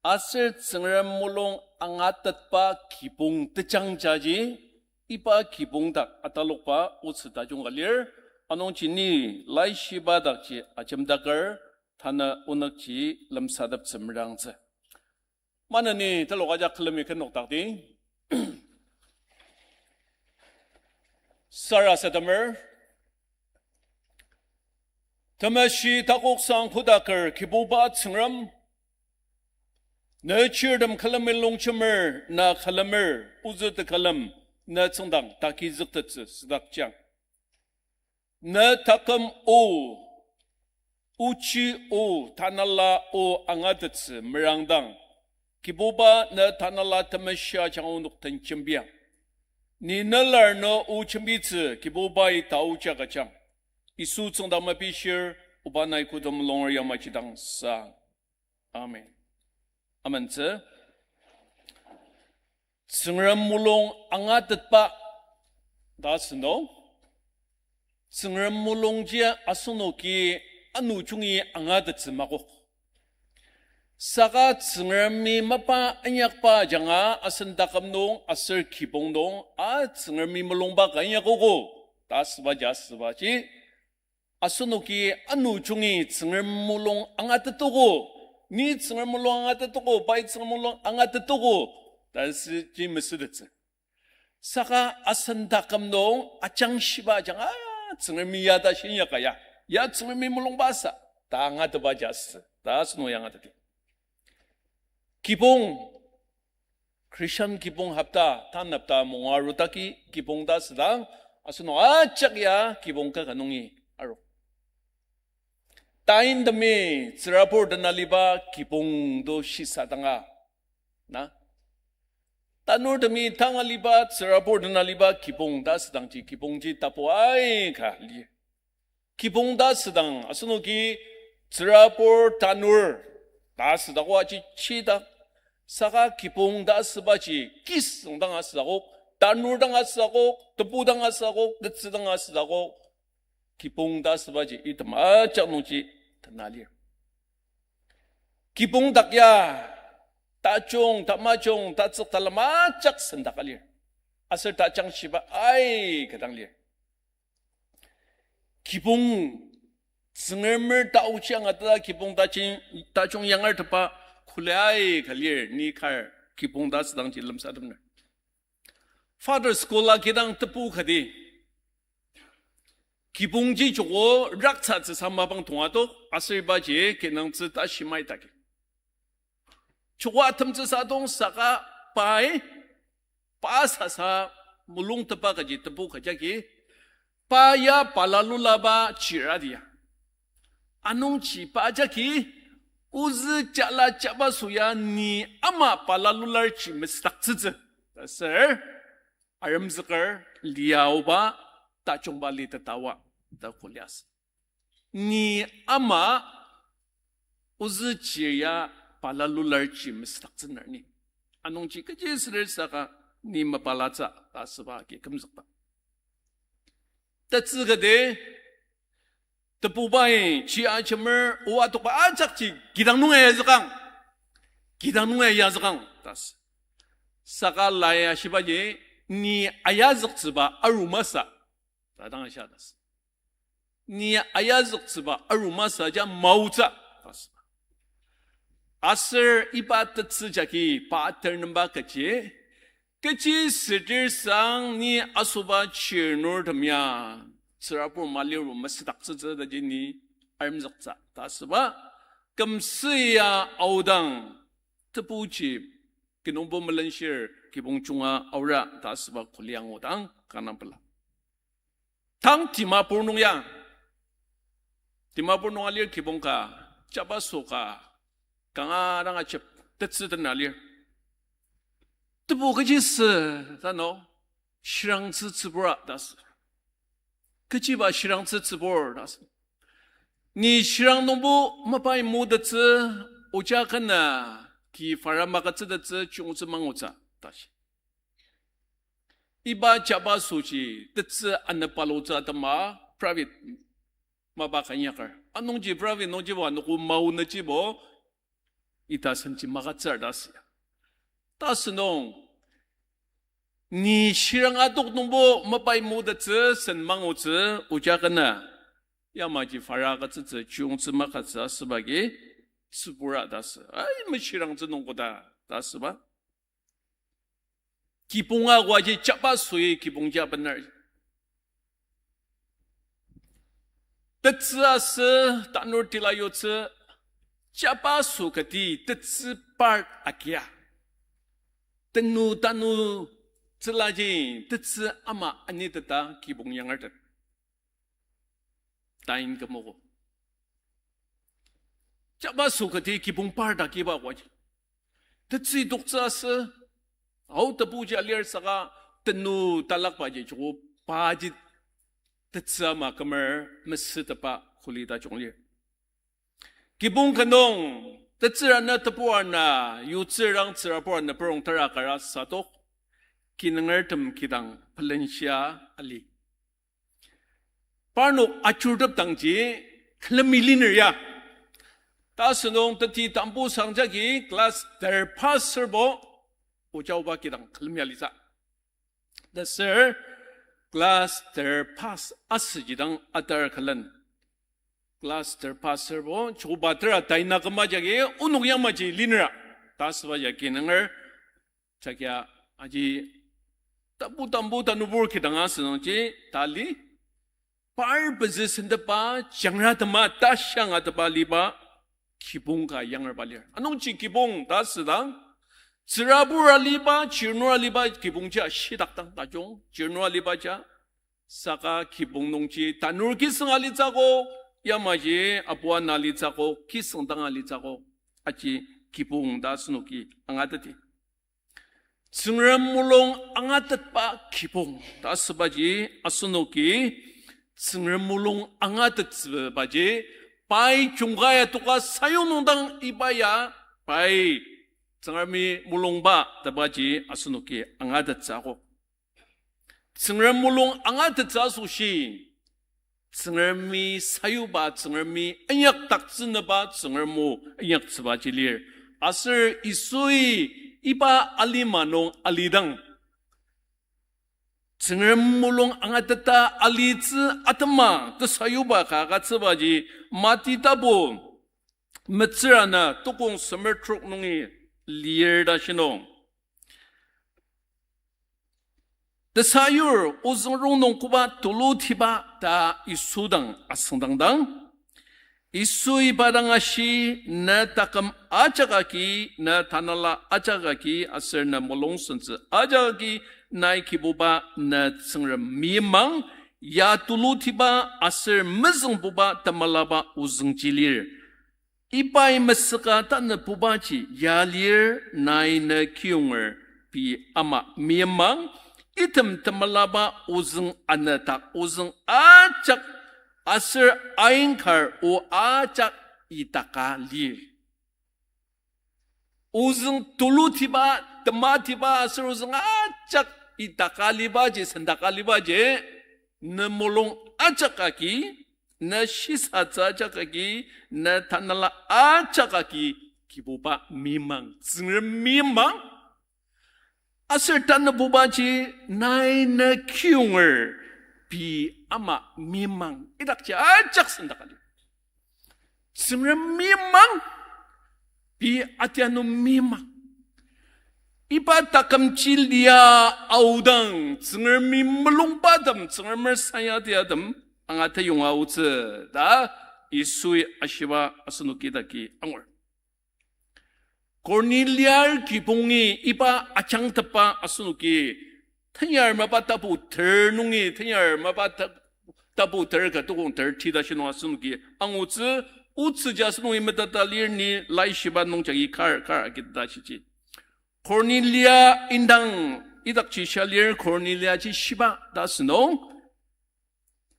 Aser Tsüngrem mulung angatetba kibong tejangjaji, iba kibong dak atalokba otsü tajung ka lir, anungji ni laishiba dakji ajemdaker, tanü onükji lemsateptsü merangtsü. Maneni telok ajak külemi kenok dakti. Sarasademer. Temeshi takoksang kodaker Kibuba Tsüngrem, ne chirtem külemi longjemer na külemer, ozü tekülem ne tsüngdang takizüktettsü südakjang. Ne taküm o, ochi o, tanela o angatettsü merangdang, Kibuba ne Tanela Temeshi ajanga onok den jembiang. Ni nelar nü o jembitsü Kibubai taoji agüjang. Yisu tsüngda mepishir, oba nai kodem longer yamaji dang sang. Amen. Amentsü. Tsüngrem mulung angatetba ta asünung. Tsüngrem mulungji asenoki ano jungi angatettsü makok. Saka Tsüngremi mapa inyakba ajanga asen taküm nung aser kibong nung a Tsüngremi mulungba ka inyakogo ta asübaji asübaji asenoki ano jungi Tsüngrem mulung angatetogo, ni Tsüngrem mulung angatetogo, pai Tsüngrem mulung angatetogo ta süji mesütettsü. Saka asen taküm nung ajangshiba ajanga Tsüngremi ya ta shinyaka ya, ya Tsüngremi mulungba sa ta angatetbaji asü ta asenok ya angateti. Kibong, Christian kibong hopta, tanepta munga arudaki kibong ta asüdang, asenok ajak ya kibong kaka nungi aru. Taintemi tsürabur dena aliba kibong to shisadanga, na? Tanurtemi tang aliba tsürabur dena aliba kibong ta asüdangji kibongji tapu aika lir. Kibong ta asüdang asenoki tsürabur tanur ta asüdakok aji chidak. Saka kibong ta asübaji kisüng dang asüdakok, tanur dang asüdakok, tebu dang asüdakok, tetsü dang asüdakok. Kibong ta asübaji item ajak nungji tena lir. Kibong dak ya tajung, tamajung, tatsük, talem ajak sendaka lir. Aser tajangshiba aika dang lir. Kibong, Tsüngremer taoji angateta kibong tajung, tajung yangertepa kuli aika lir ni kar kibong ta asüdangji lemsatemer. Father's School a kidang tebu kati. Kibongji joko raksatsüsa mapang tongatok, aser ibaji kinungtsü tashi maitaki. Joko atemtsüsa tong saka pai, pa sasa mulungtepa kaji tebu kaji agi, pa ya balalulaba chir adia. Anungji pa jagi, ozü jala jaba soya ni ama balalularji mesüdaktsütsü. Taser, aremzüker, liaoba, tajungba litetawa, ta ko liasü. Ni ama ozü chir ya balalularji mesüdaktsüner ni. Anungji kechi süler saka ni mapalatsü ta asüba agi kümzükba. Tetsü kati, Tebubai chi ajemer oa tokba ajakji kidang nunga yazükang. Kidang nunga yazükang, ta asü. Saka lai ashibaji, ni ayazüktsüba arumasa, ta dang ashia ta asü. Ni ayazüktsüba arumasa ja maotsü, ta asü. Aser iba tetsü jagi pa ater nemba kechi, kechi südir sang ni asoba chirnurtem ya, tsürabur maliru mesüdaktsütsü taji ni aremzüktsü, ta asüba, kümsü ya aodang, tebuji, kinungpo melenshir kibong junga aora ta asüba kuli angudang kanga pela. Tang Dimapur nung ya, Dimapur nung alir kibong ka, jabaso ka, kanga dang ajep, tetsü tena lir. Tebu kechi sü, ta no, shirangtsü tsübura ta asü. Kechiba shirangtsü tsübur ta asü. Ni shirang nungbo mapai motettsü, oja kena ki fara magütsütettsü chiyungtsü mangutsü, ta shi. Iba jabasoji tetsü anepalotsü atema private mapa ka inyaker. Anungji private nungjibo anogo maonüjibo ita senji magütsür ta asü. Ta asünung, ni shirang adok nungbo mapai motettsü sen mangutsü oja kena, yamaji fara agütsütsü chiyungtsü magütsü asüba agi tsübura ta asü. Ai, meshirangtsü nung koda ta asüba. Kibong akoaji jabasoi kibongji abener. Tetsü asü, tanur tila yutsü, jabaso kati tetsü part agia. Tenu tanu tsülaji tetsü ama aniteta kibong yangertet. Tain kümogo. Jabaso kati kibong part agiba akoaji, tetsü idoktsü asü, ao tebuji alir saka tenu talakbaji joko paji tetsü ama kümer mesütepa kuli tajung lir. Kibong ka nung, tetsür ana tebur ana, yutsürang tsürabur ana purong tera kara sadok, kinungertem kidang pelenshia ali. Parnok ajurtep dangji külemi liner ya. Ta asünung teti tambu sangjagi class ter pass serbo, oja oba kidang külemi alitsü. Taser class ter pass asüjidang atar külen. Class ter pass serbo, choba tera taina küma jagi onok yamaji linera. Ta asüba jagi nunger, jagia aji tambu tambu tanubur kidang asünungji tali, par pezü sentepa, jangra tema, ta shang ateba liba, kibong ka yangerba lir. Anungji kibong ta asüdang, tsürabur aliba, chirnur aliba kibongji ashidakdang tajung, chirnur aliba ja. Saka kibong nungji tanur kisüng alitsü akok, yamaji apu ana alitsü akok, kisüng dang alitsü akok, aji kibong ta asenoki angateti. Tsüngrem mulung angatetba kibong ta asübaji asenoki Tsüngrem mulung angatettsübaji, pai jungkai atoka sayuba nungdang iba ya pai Tsüngremi mulungba tabaji asenoki angatettsü akok. Tsüngrem mulung angatettsü asoshi, Tsüngremi sayuba, Tsüngremi inyakdaktsünüba, Tsüngrem o inyaktsübaji lir. Aser Yisui iba alima nung alidang, Tsüngrem mulung angateta alitsü atema tesayuba ka agütsübaji Mati tapu metsür ana tukong semer trok nungi lir ta shinung. Tesayur ozüng rongnung koba tulutiba ta Yisu dang asüngdangdang, Yisui pa dang ashi, ne taküm ajak agi, ne tanela ajak agi, aser ne mulung sentsü ajak agi, nai Kibuba ne Tsüngrem meimang, ya tulutiba aser mezüngbuba temelaba ozüngji lir. Ibai mesüka tanübubaji ya lir, nai ne kiyonger pei ama meimang, item temelaba ozüng anü dak ozüng ajak aser ainkar o ajak idaka lir. Ozüng tulutiba, tematiba aser ozüng ajak idaka libaji, sendaka libaji, ne mulung ajak agi, ne shisatsü ajak agi, ne tanela ajak agi, Kibuba mimang, Tsüngrem mimang. Aser tanabubaji nai ne kiyonger pei ama mimang idakji ajak sendaka lir. Tsüngrem mimang, pei atianu mimang. Iba takümji lia aodang, Tsüngremi mulungbatem, Tsüngremer sayatiatem, angateyonga aotsü, ta Yisui ashiba asenoki idaki angur. Korneliar kibongi iba ajangtepba asenoki, tenyar mapa tapu ter nungi, tenyar mapa ta-, tapu ter ka tokong ter ti tashi nung asenoki angutsü, otsüji asenok meteta lir ni Laishiba nungjagi kar, kar agiteta shiji. Kornelia indang idakji shia lir, Korneliaji shiba ta asünung.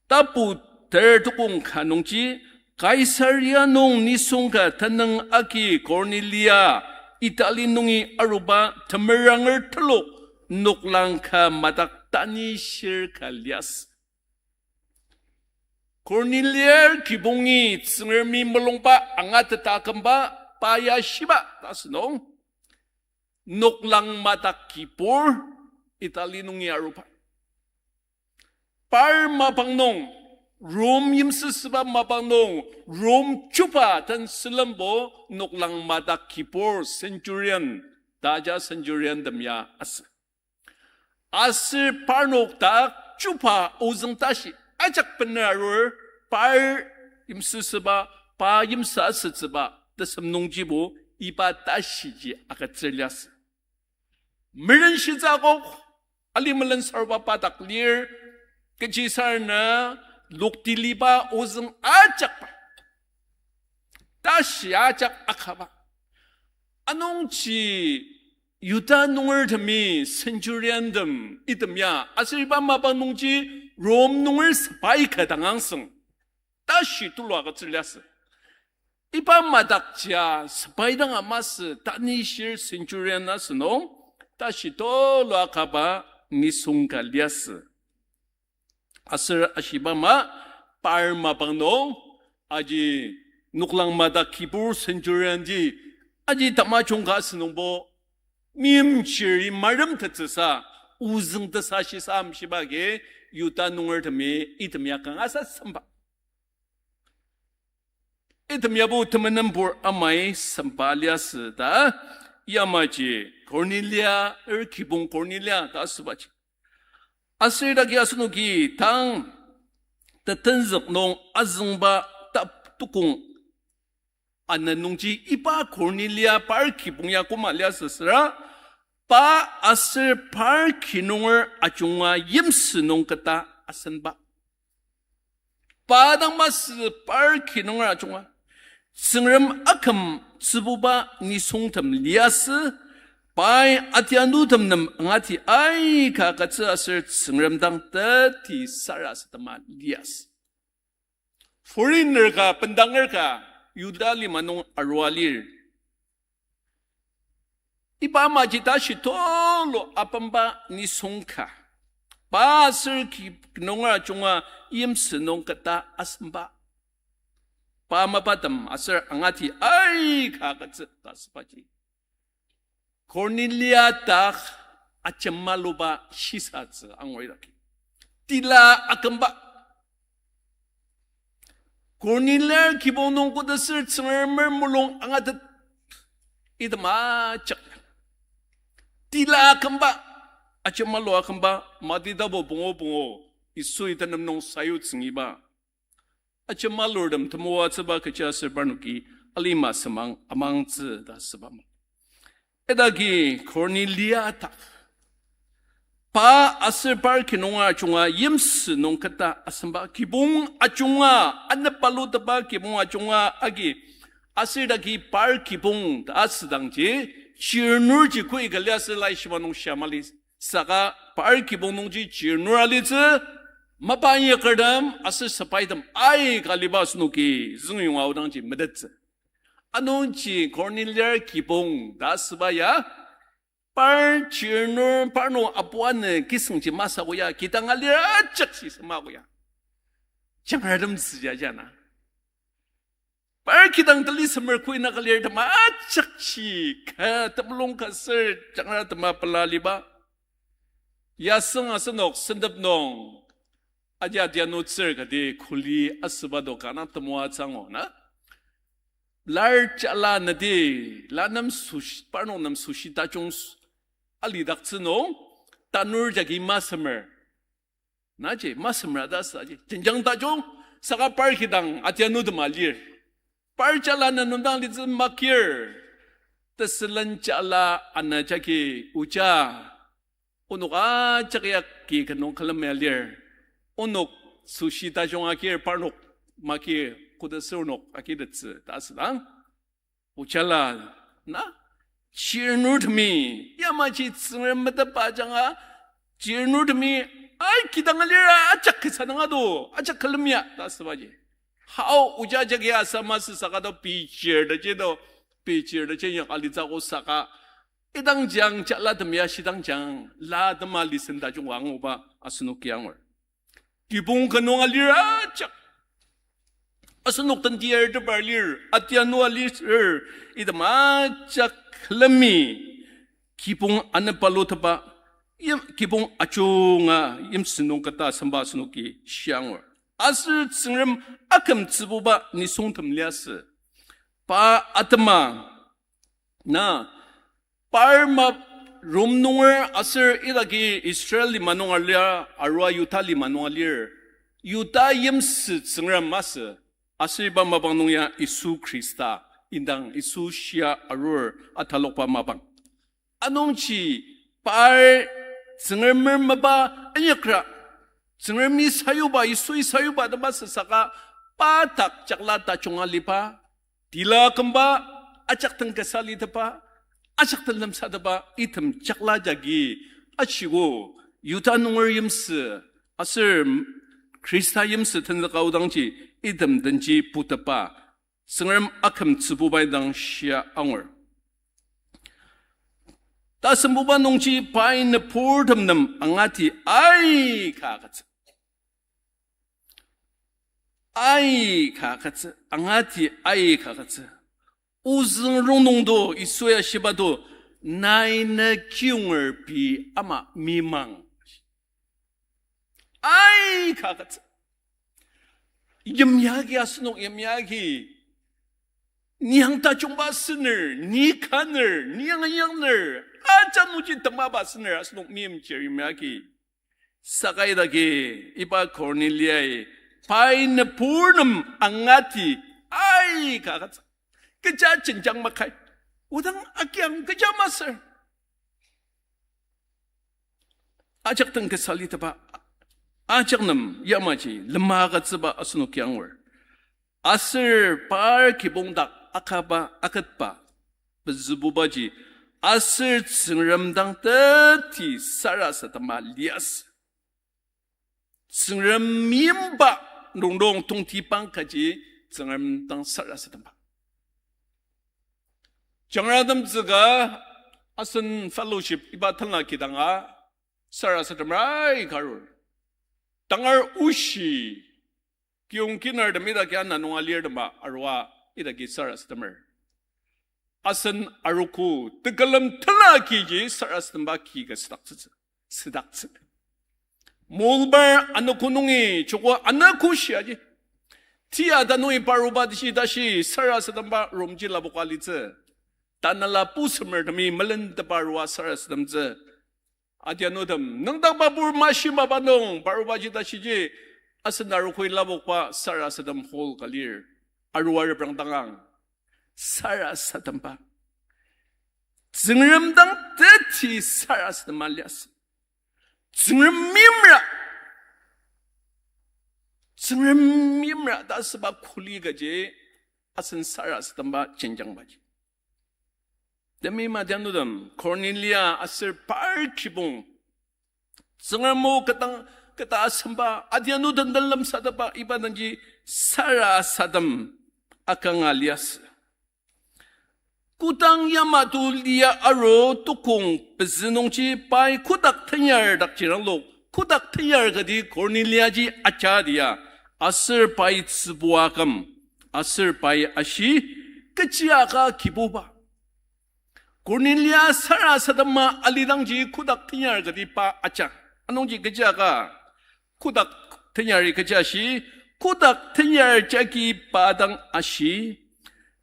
Tapu ter tokong ka nungji, Kaisaria nung nisung ka tenüng agi Kornelia, Itali nungi aruba temeranger telok noklang ka madak tanishir ka liasü. Korneliar kibongi Tsüngremi mulungba angateta akümba pa ya shiba ta asünung. Noklang madak kibur Itali nungi aruba. Par mapang nung, Rom yimsüsüba mapang nung, Rom chuba den sülembo noklang madak kibur centurion, taja centurion tem ya asü. Aser parnok dak chuba ozüng tashi ajak bener arur, par yimsüsüba, pa yimsü asütsüba tesem nungjibo iba tashiji agütsür liasü. Merenshitsü akok, ali melen saruba pa dak lir, kechisarena loktiliba ozüng ajakba, tashi ajak akaba. Anungji Yuda nungertemi centurion tem item ya, aser iba mapang nungji Rom nunger sepai ka dang angsüng, tashi tulu agütsür liasü. Iba madakjia sepai dang amasü tanishir centurion asünung, tashi tulu akaba nisung ka liasü. Aser ashiba ama, par mapang nung, aji noklang madak kibur centurion ji, aji tamajung ka asünungbo, meimchir i maremtettsüsa, ozüng tesa shisa amshiba agi, Yuda nungertemi item ya kanga sa semba. Item yabo temenenpur amai semba liasü ta, yamaji Kornelia, er kibong Kornelia ta asübaji. Aser idaki asenoki tang tetenzük nung azüngba tap tukong ana nungji iba Kornelia par kibong ya koma liasü süra, pa aser par kinunger ajunga yimsü nung keta asenba. Pa dang masü par kinunger ajunga, Tsüngrem aküm tsübuba nisungtem liasü, pai atianutem nem angati aika agütsü aser Tsüngrem dang teti sarasadema liasü. Foreigner ka, bendanger ka, Yuda lima nung arua lir. Iba amaji tashi tulu apemba nisung ka. Pa aser ki-, kinunger ajunga yimsü nung keta asemba. Pa mapatem aser angati aika agütsü ta asübaji, Kornelia dak ajemaluba shisatsü angur idaki. Tila akümba. Kornelia kibong nung kodaser Tsüngremer mulung angatet item ajak. Tila akümba, ajemalu akümba, Mati tapu pungu pungu, Yisui tenem nung sayutsüngiba. Ajemalurtem temoatsüba kechiaser parnoki alima semang amangtsü ta asüba ama. Idaki Kornelia dak, pa aser par kinunger ajunga yimsü nung keta asemba, kibong ajunga, anepalutepa kibong ajunga agi, aser idaki par kibong ta asüdangji, chirnurji koi ka liasü Laishiba nung shia mali. Saka par kibong nungji chirnur alitsü, mapa inyakertem aser sepaitem aika aliba asenoki züngyonga aodangji metettsü. Anungji Kornelia kibong ta asüba ya, par chirnur parnok apu anü kisüngji masü ko ya, kidang alir ajak shi sema ko ya. Jangratemtsü ya jana. Par kidang tali semer kui naka lir tema ajakji ka temulung ka ser jangra tema pela liba. Yasüng asenok sentep nung aji adianu tsür kati kuli asüba do kanga temoatsü angu na. Lar jala nati, la nem sushi, parnok nem sushi tajung s-, alidaktsü nung, tanur jagi masemer. Naji masemer ta sü aji. Jenjang tajung, saka par kidang adianu tema lir. Par jala na nendang litsü makir. Tesülen jala ana jagi oja. Onok ajak ya ki kenung külem ya lir. Onok sushi tajung akir parnok maki koda sür onok akitettsü ta asüdang. Ojala, na, chirnurtemi, yamaji Tsüngrem metetba ajanga, chirnurtemi, ai, kidang alira ajak kasa dang ado, ajak külem ya ta asübaji. Hao oja jagi asa masü saka do pichir ta ji do, pichir ta ji yak alitsü ko saka, idang jang jala temi ya shidang jang, la tema listen tajung anguba asenoki angur. Kibong ka nung alir ajak. Asenok tenti arteper lir, adianu alir, item ajak külemi. Kibong anepalutepa, yim-, kibong ajunga yimsü nung kata asüngba asenoki shia angur. Aser Tsüngrem akümtsübuba nisungtem liasü. Pa atema, na, par ma Rom nunger aser idaki Israel lima nung alia, arua Yuda lima nung alir. Yuda yimsü Tsüngrem masü, aser iba mapang nung ya Yisu Khrista, indang Yisu shia arur atalokba mapang. Anungji par Tsüngremer mapa inyakra, Tsüngremi sayuba, Yisui sayuba tema sü saka, pa dak jakla tajunga liba, tila kümba, ajak den kasa litepa, ajak den lemsatepa, item jakla jagi achigo, Yuda nunger yimsü, aser Khrista yimsü tenzüka aodangji, item denji putepa, Tsüngrem akümtsübuba indang shia angur. Tasembuba nungji pai nüburtem nem angati aika agütsü. Aika agütsü, angati aika agütsü. Ozüng rongnung do Yisui ashiba do, nai ne kiyonger pei ama mimang. Aika agütsü. Yimya agi asenok yimya agi. Ni ang tajungba süner, ni kaner, ni ang yangner, aja nungji temaba süner asenok meimchir yimya agi. Saka idaki, iba Korneliai, pai nübur nem angati, aika agütsü. Kecha jenjang makai. Odang agiang kecha masür. Ajak den kasa litepa, ajak nem yamaji lema agütsüba asenoki angur. Aser par kibong dak akaba aketba pezübubaji, aser Tsüngrem dang teti sarasadema liasü. Tsüngrem meimba nungdong tongtibang kaji Tsüngrem dang sarasademba. Jangratemtsü ka asen fellowship iba tenla kidanga sarasademer aika arur. Tangar oshi kiyong kinartem idaki ana nung alirtema arua idaki sarasademer. Asen arogo tekülem tenla kiji sarasademba ki ka südaktsütsü. Südaktsü. Molbar anogo nungi joko anogo shiaji. Tia tanui paruba tashi tashi sarasademba romji lapoka litsü. Tanela pusemertemi melentepa arua sarasademtsü. Adianutem, nüngdakba pur mashi mapa nung, parubaji tashiji, asen arogoi lapokba sarasadem hall ka lir, arua reprangdangang, sarasademba. Tsüngrem dang teti sarasadema liasü. Tsüngrem meimra. Tsüngrem meimra ta asüba kuli kaji, asen sarasademba jenjangbaji. Temi madianutem, Kornelia aser par kibong Tsüngrem o ketang, keta asemba, adianu den den lemsatepba, iba denji sarasadem akanga liasü. Kodang yamato lia aru tukong pezü nungji pai kotak tenyar dak jiranglo, kotak tenyar kati Korneliaji aja dia, aser pai tsübua aküm, aser pai ashi, kechi aka Kibuba. Kornelia sarasadema alidangji kotak tenyar kati pa aja. Anungji kechi aka kotak tenyari kechi ashi, kotak tenyar jagi pa dang ashi,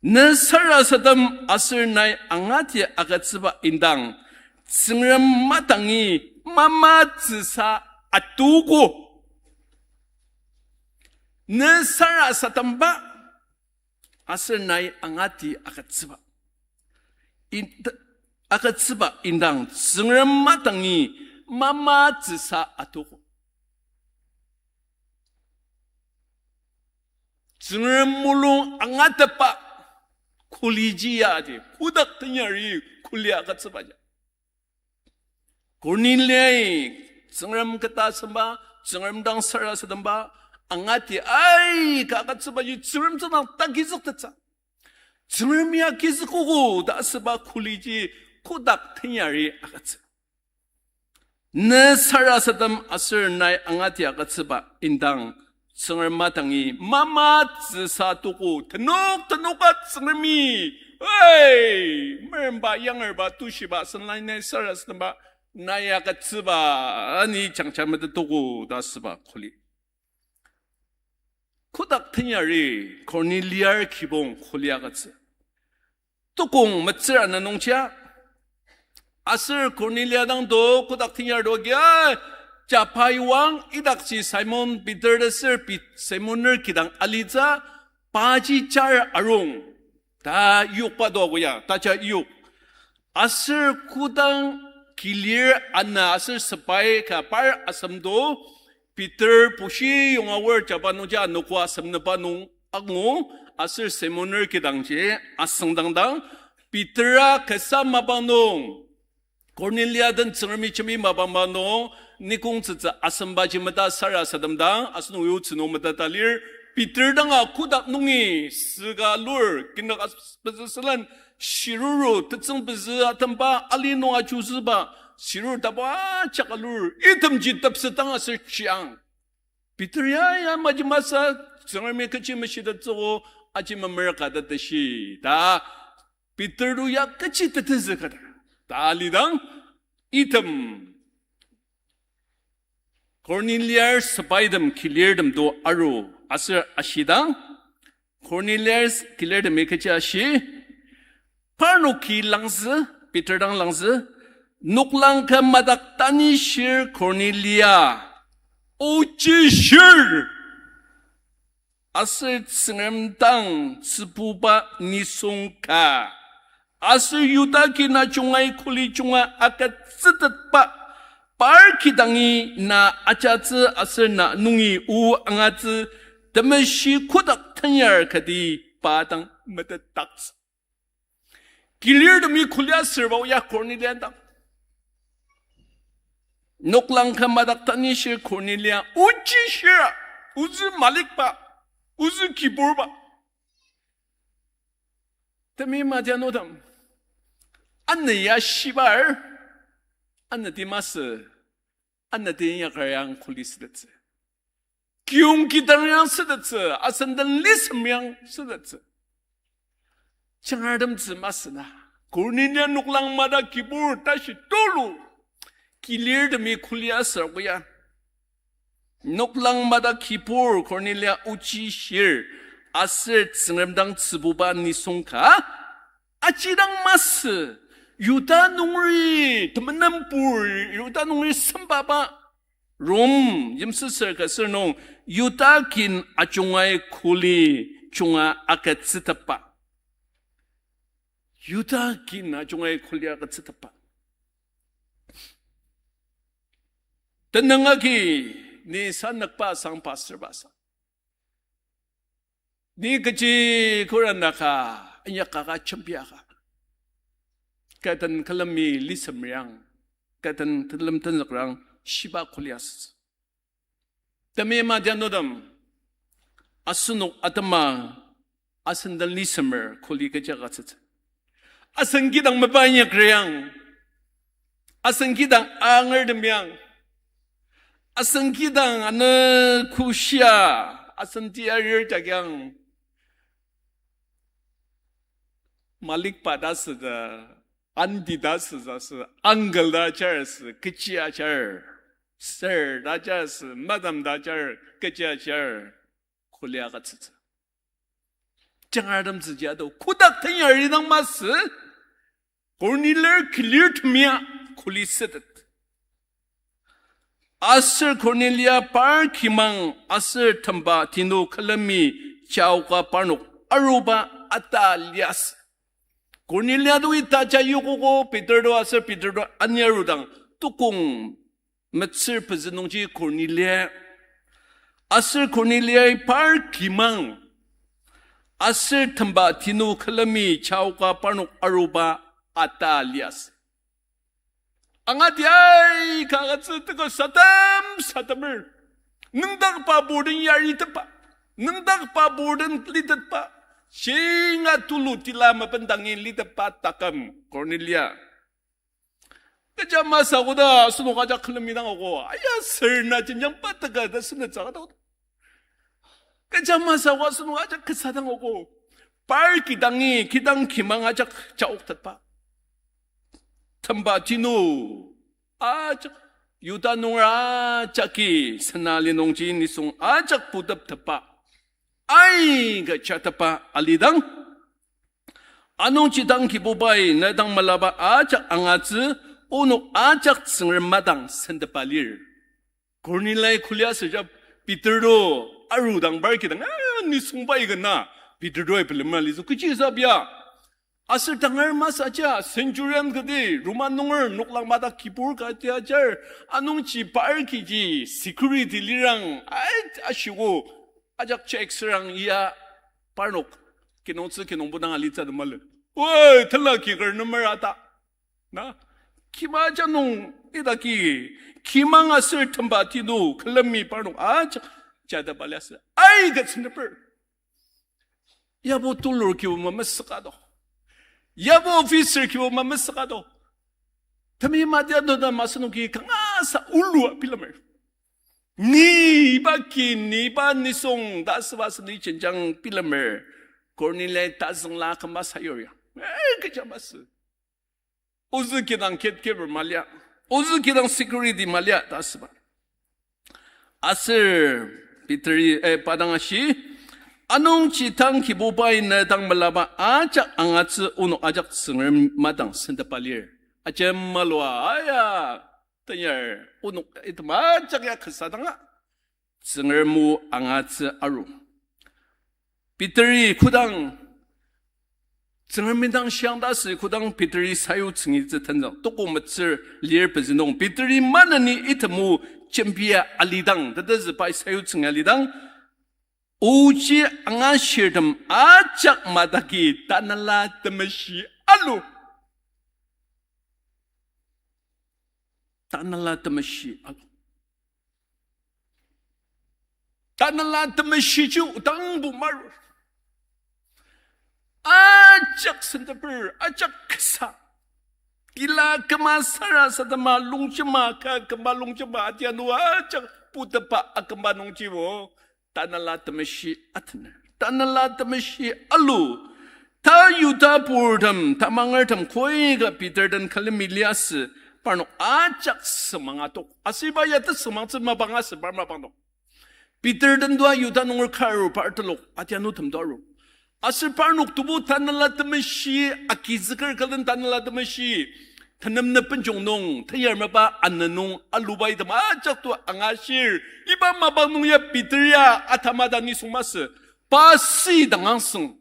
ne sarasadem aser nai angati agütsüba indang, Tsüngrem madangi mamatsüsa atogo. Ne sarasademba aser nai angati agütsüba, in-, agütsüba indang Tsüngrem madangi mamatsüsa atogo. Tsüngrem mulung angatetba kuliji ya di, kotak tenyari kuli agütsüba ya. Korneliai Tsüngrem kata asemba, Tsüngrem dang sarasademba, angati aika agütsübaji Tsüngrem tsüngdang takizüktettsü. Tsüngrem ya kizükogo ta asüba kuliji kotak tenyari agütsü. Ne sarasadem aser nai angati agütsüba indang Tsüngrem madangi mamatsüsa atogo. Tenok tenoka Tsüngremi, ei, meremba, yangerba, tushiba, asen lai nai sarasademba, nai agütsüba, ani jangja metetogo ta asüba kuli. Kotak tenyari Korneliar kibong kuli agütsü. Tokong metsür ana nungja, aser Kornelia dang do kotak tenyar do agia, Joppa iwang idakji Simon Peter ta ser Pet-, Simon ner kidang alitsü, paji jar arung ta yokba do ago ya, taja yok. Aser kodang kilir ana aser sepai ka par asem do, Peter bushi yonga aor Joppa nungji anogo asem nüba nung angu, aser Simon ner kidangji asüngdangdang, Peter-a kasa mapang nung, Kornelia den Tsüngremi jembi mapang nung, nikong tsütsü asembaji meta sarasademdang, asenok yutsü nung meteta lir, Peter danga kotak nungi süka alur, kinak as-, pezü sülen, shiruru, tetsüng pezü atemba, ali nung ajuzüba, shiruru tabo ajak alur, itemji tepsetang aser chiang. Peter ya, ya, maji masü, Tsüngremi kechi meshitettsüogo, aji memerka ta teshi, ta. Peter to ya kechi tetezü kata. Ta lidang, item Korneliar sepaitem kilirtem to aru aser ashidang, Korneliar kilirtemi kechi ashi, parnoki langzü, Peter dang langzü, noklang ka madak tanishir Kornelia, ochi shir. Aser Tsüngrem dang tsübuba nisung ka. Aser Yuda kin ajungai kuli junga agütsütetba par kidangi na ajatsü aser na nungi o angatsü temeshi kotak tenyar kati pa dang metetdaktsü. Kilirtemi kulia sürba oya Kornelia dang. Noklang ka madak tanishir Kornelia, ochi shira, ozü malikba, ozü kiburba. Temi madianudam, anü ya shibar, anü ti masü, anü ti inyakar yang kuli sütettsü. Kiyong kidang yang sütettsü, asenden lisem yang sütettsü. Changartemtsü masü na. Kornelia noklang madak kibur tashi tulu. Kilirtemi kulia sürba oya. Noklang madak kibur Kornelia ochi shir aser Tsüngrem dang tsübuba nisung ka. Aji dang masü, Yuda nungeri, temenenpur, Yuda nungeri sembaba, Rom yimsüsür ka sür nung, Yuda kin ajungai kuli junga agütsütepba. Yuda kin ajungai kuli agütsütepba. Tenüng agi ni sanükba sang pastor ba sa. Ni kechi kura naka, inyaka ka jembiaka. Kü den külemi lisem riang, kü den külem tenzükrang shiba kuliasütsü. Temi madianudam, asenok atema, asenden lisemer kuli kecha katsütsü. Asen kidang mapa inyak riang, asen kidang anger temiang, asen kidang anü kushia, asen tia rir jagiang. Malikpa ta süta, aunty ta süta sü, uncle ta ajar sü, kechi ajar. Sir ta ajar sü, madam ta ajar, kechi ajar. Kuli agütsütsü. Jangratemtsüji ado, kotak tenyari dang masü, Korneliar kilirtemia kuli sütet. Aser Kornelia par kimang aser temba tinu külemi jaoka parnok aruba ata liasü. Kornelia to ita ja yokogo Peter to aser Peter to ani arudang tukong metsür pezü nungji Kornelia. Aser Korneliai par kimang aser temba tinu külemi jaoka parnok aruba ata liasü. Angati aika agütsü teka sadem sademer. Nüngdakba burden yaritetba. Nüngdakba burden litetba. Shinga tulu tila mapendangi litetba taküm Kornelia. Kecha masü koda asenok ajak külemi dang ako. Aya serna jenjang pateka ta senetsü koda. Kecha masü ko asenok ajak kasa dang ako. Par kidangi, kidang kimang ajak jaoktetba. Temba tinu ajak, Yuda nunger ajaki sena li nungji nisung ajak puteptepa. Aika jatepa alidang. Anungji dang Kibubai ne dang melaba ajak angatsü, onok ajak Tsüngrem madang sentepa lir. Korneliai kulia süja Peter to arudang par kidang, ah, nisung pai kena Peter to ai pelema litsü. Kechi sabia. Aser tangar masü aja, centurion kati, Roman nunger noklang madak kibur kati ajar, anungji par kiji security lirang, ai, ashiko, ajak check sürang ya, parnok, kinungtsü kinungpo dang alitsü temale. Oi, tela kiker numer ata. Na, kima aja nung idaki, kimang aser temba tinu külemi parnok ajak jada baliasü. Aika tsündeper. Yabo tulur kibo mamesüka do. Yabo officer kibo mamesüka do. Temi madia do ta masenoki kangasa ulua bilemer. Ni iba ki, ni iba nisung ta süba seni jenjang bilemer. Korneliai tazüngla kama sayur ya. Eh, kecha masü. Ozü kidang gatekeeper malia. Ozü kidang security malia ta süba. Aser Peteri, eh, pa dang ashi, anungji dang Kibubai ne dang melaba ajak angatsü onok ajak Tsüngrem madang sentepa lir. Ajem malua aya, tenyar onok item ajak ya kasa danga. Tsüngrem o angatsü aru. Peteri kodang Tsüngrem indang shiang ta asü kodang Peteri sayutsüngitsü tenzük. Toko metsür lir pezü nung Peteri maneni item o jembia alidang, tetezü pai sayutsüngi alidang, oji angashirtem ajak madaki Tanela Temeshi alu. Tanela Temeshi alu. Tanela Temeshiji odangbo marur. Ajak senteper, ajak kasa. Tila küma sarasadema longjema, ka küma longjema, adianu ajak putepa akümba nungjibo. Tanela Temeshi atener. Tanela Temeshi alu. Ta Yuda purtem, tamangertem koika Peter den külemi liasü, parnok ajak sümang atok. Aser iba ya tesümangtsü mapang asü par mapang tok. Peter den tua Yuda nunger karu par telok, adianutem tua aru. Aser parnok tebu Tanela Temeshi, agizüker külen Tanela Temeshi, tenem ne benjong nung, teyar mapa ana nung, aluba item ajak tua angashir, iba mapang nung ya Peter ya atamata nisung masü, pa sidang angsüng,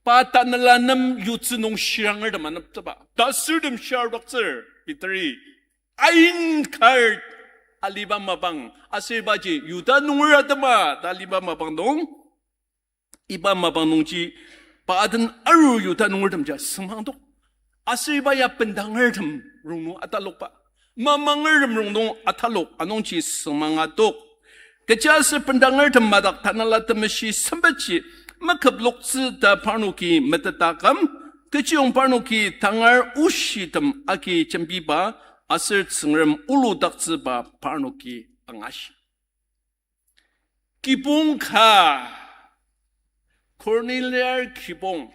pa tanela nem yutsü nung shirangertem aneptsüba, tasürtem shirdoktsür Peteri, ain kar aliba mapang, aser ibaji Yuda nunger atema ta aliba mapang nung, iba mapang nungji, pa aden arur Yuda nungertem ja sümangdok. Aser iba ya bendangertem rongnung atalokba, mamangertem rongnung atalok anungji sümang atok. Kechiaser bendangertem madak Tanela Temeshi sempetji meküploktsü ta parnoki metetaküm, kechiyong parnoki tangar oshitem agi jembiba aser Tsüngrem oludaktsüba parnoki angashi. Kibong ka, Korneliar kibong,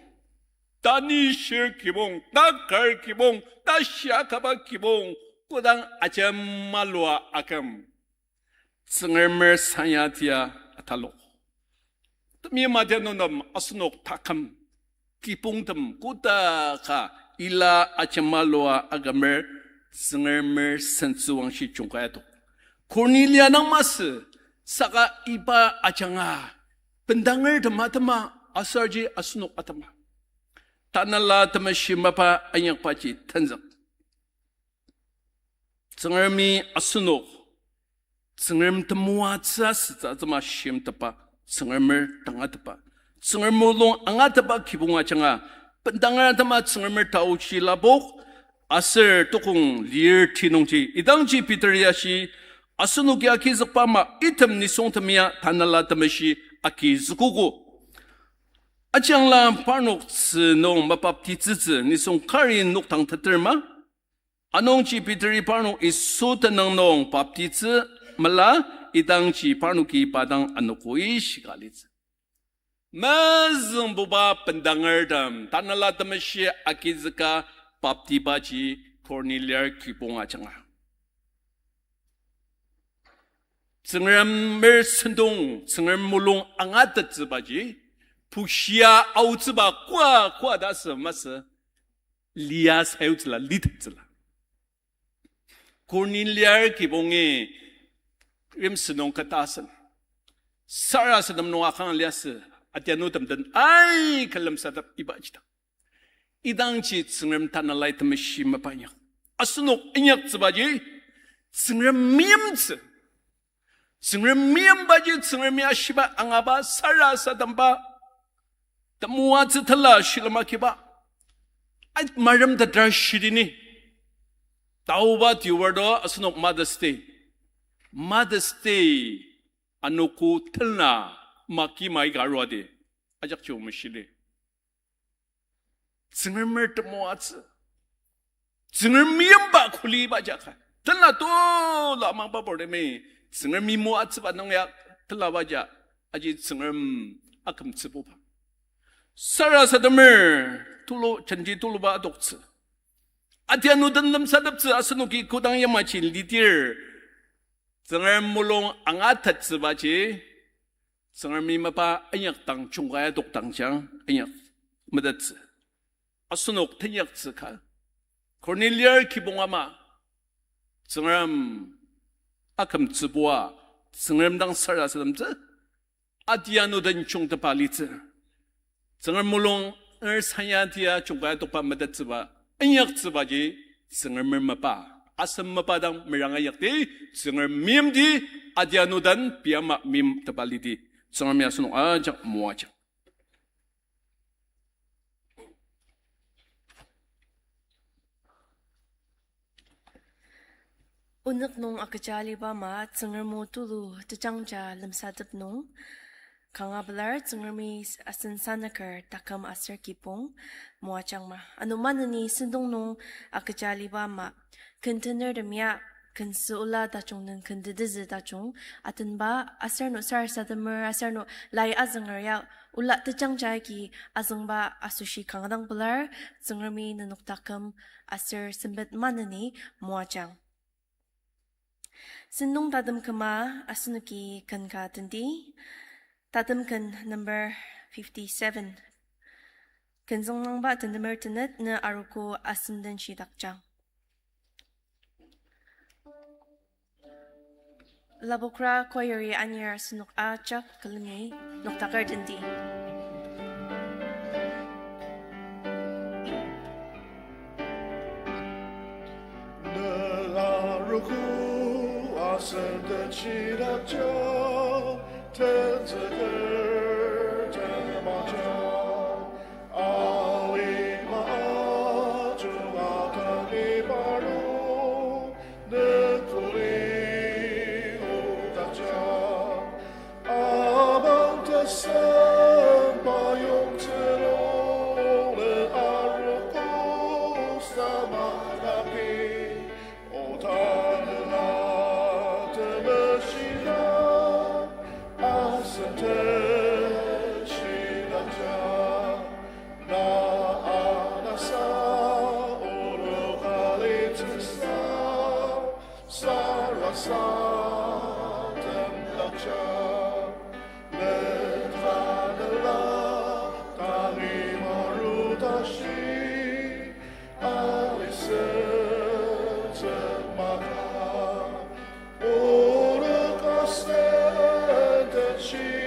tanishir kibong, takar kibong, tashi akaba kibong, kodang ajemalua aküm, Tsüngremer sanya tia atalok. Temeim adianutem, asenok taküm kibongtem koda ka ila ajemalua akümer Tsüngremer sentsüwangshi jungkaya tok. Kornelia dang masü, saka iba ajanga bendanger tema tema, asarji asenok atema Tanela Temeshi mapa inyakbaji tenzük. Tsüngremi asenok Tsüngrem temoatsü asütsü atema shimtepba, Tsüngremer tangatetba, Tsüngrem mulung angatetba kibong ajanga, bendanger atema Tsüngremer taochi lapok, aser tokong lir ti nungji, idangji Peter ya shi, asenoki agizükba ama item nisung temia Tanela Temeshi agizükogo. Ajangla parnok tzü nung mabaptitsütsü nisung kari nokdang teter ma? Anungji Peteri parnok Yisu tenüng nung baptitsü mela, idangji parnoki pa dang anokoi shika litsü. Mezüngbuba bendangertem Tanela Temeshi agizüka baptibaji Korneliar kibong ajanga. Tsüngremer sentong, Tsüngrem mulung angatettsübaji, pushia aotsüba koa koa ta sü masü, lia sayutsüla, litettsüla. Korneliar kibongi rimsü nung keta asen, sarasadem nung akang liasü, adianutem den ai külemsatep ibaji dang. Idangji Tsüngrem Tanelai Temeshi mapa inyak. Asenok inyaktsübaji Tsüngrem meimtsü. Tsüngrem meimbaji Tsüngremi ashiba angaba sarasademba temoatsü tela shilem akiba. Ait marem tetra shidini. Taoba tiwardo asenok Mother's Day. Mother's Day anogo tena maki mai ka aruadi. Ajakji meshili. Tsüngremer temoatsü. Tsüngrem meimba kuli baja ka. Tela tulu amangba bortemi Tsüngrem meimoatsüba nung ya tela baja aji Tsüngrem akümtsübuba. Sarasademer tulu, janji tuluba adoktsü. Adianu den lemsateptsü asenoki kodang yamaji lidir Tsüngrem mulung angatettsübaji, Tsüngremi mapa inyakdang jungkai adokdang jang inyak metettsü. Asenok tenyaktsü ka. Korneliar kibong ama Tsüngrem akümtsübua, Tsüngrem dang sarasademtsü, adianu den jungtepa litsü. Tsüngrem mulung er sanya tia jungkai adokba metettsüba, inyaktsübaji, Tsüngremer mapa, asem mapa dang meranga yakdi, Tsüngrem meimdi, adianu den pei ama meimtepa lidi, Tsüngremi asenok ajak moajang. Onük nung agüja aliba ama Tsüngrem o tulu tejangja lemsatep nung kanga pelar. Tsüngremi asen sanüker taküm aser kibong moajangma. Ano maneni sentong nung agüja aliba ama, ken tenertem ya, ken sü ola tajung nung ken tetezü tajung atenba, aser ano sarasademer, aser ano lai azünger ya ola tejangja agi azüngba asoshi kanga dang pelar. Tsüngremi nenok taküm aser sempet maneni moajang. Sentong tatem küma asenoki ken ka tendi. Tatem ken number fifty-seven. Ken zünglangba tenemer tenet ne arogo asem den shidakjang. Labokra choir-i anir asenok ajak külemi noktaker tendi. Ne arogo asem den shidakjang, tenzüker temajang. Alima ajunga tali parnok, ne kuli odakjang. Amang tesem payongtsülo, ne arogo samalapi. O Tanela Temeshila, a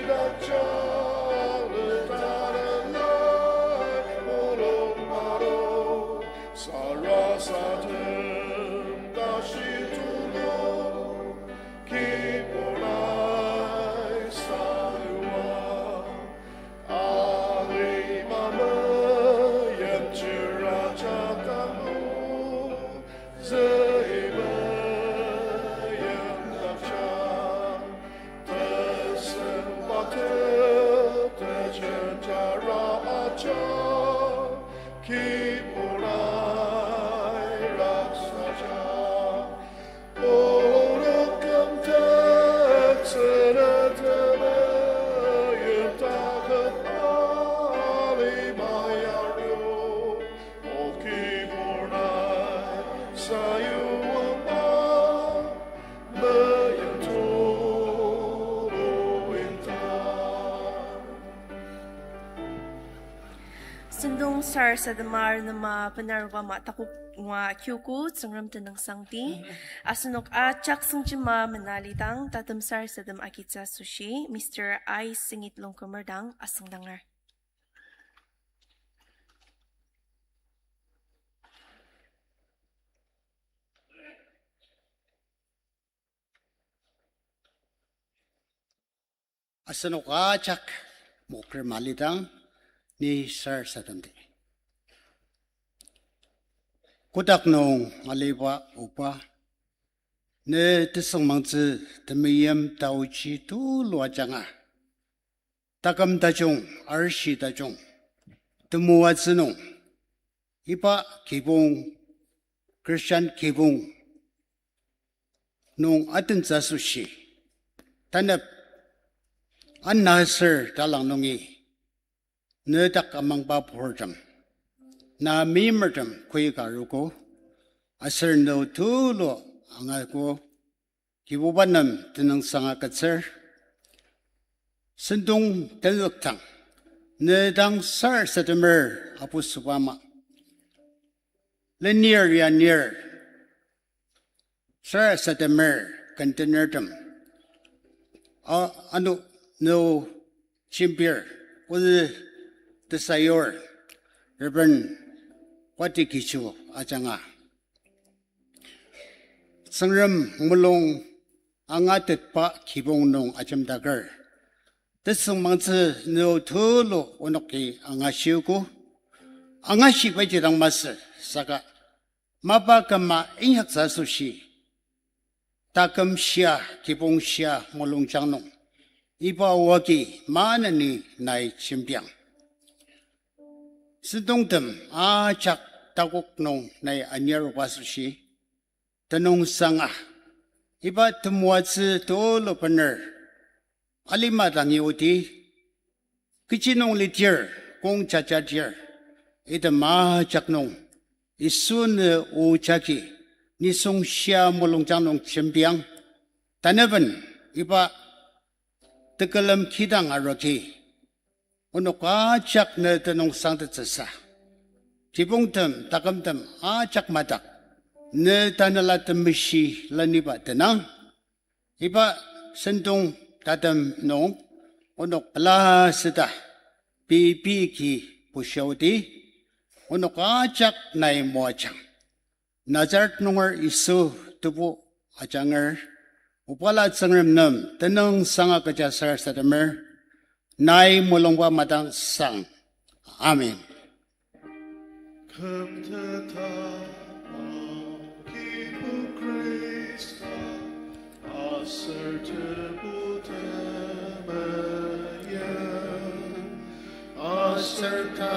Dakjang le tanelai mulung maro, sarasadem tashi tulu, kibur nai sayua. Alima meimchir ajak tamu, zei meimchir ajak, tesem bate tejen jara ajak, kibur nai rasa ajak. Sentong sarasadema arnema benaruba ama takok ngua kiogo Tsüngrem tenüngsangdi. Asenok ajak sengjema mena lidang tatem sarasadem agitsü asoshi Mister I. Singit Longkumer dang asüngdanger. Asenok ajak mokri malidang ni sarasademdi. Kotak nung aliba Oba, ne tesüngmangtsü temeim taochi tulu ajanga, taküm tajung, arishi tajung, temoatsü nung, iba kibong, Christian kibong nung atentsü asoshi, tanep ana aser talang nungi, ne dak amangba purtem, na meimertem koika arogo, aser ne tulu angago, Kibuba nem tenüngsang agütsür. Sentong tenzüktang, ne dang sarasademer apusüba ama, lenir yanir sarasademer kentenertem, a, ano ne jembir, ozü tesayur, Reverend Wati Kichu ajanga, Tsüngrem mulung angatetba kibong nung ajemdaker, tesüngmangtsü ne tulu onoki angashiogo. Angashibaji dang masü saka, mapa küma inyaktsü asoshi, taküm shia, kibong shia mulungjang nung, iba oa agi maneni nai jembiang. Sentongtem ajak takok nung nai anir asoshi, tenüngsanga, iba temoatsü tulu bener alima dangi odi, kechi nung lidir, kong jajadir, item ajak nung Yisu ne o jagi nisung shia mulungjang nung jembiang. Taneben iba tekülem kidang aroki, onok ajak ne tenüngsangtettsüsa, kibongtem, takümtem ajak madak, ne Tanela Temeshi leniba tenang. Iba sentong tatem nung onok pela süta pei pei ki bushiodi, onok ajak nai moajang. Nazaret nunger Yisu tebu ajanger, obala Tsüngrem nem tenüngsanga kecha sarasademer, nai mulungba madangsang. Amen. Kümteta, Kibu Khrista, aser tebu temeim, aser ta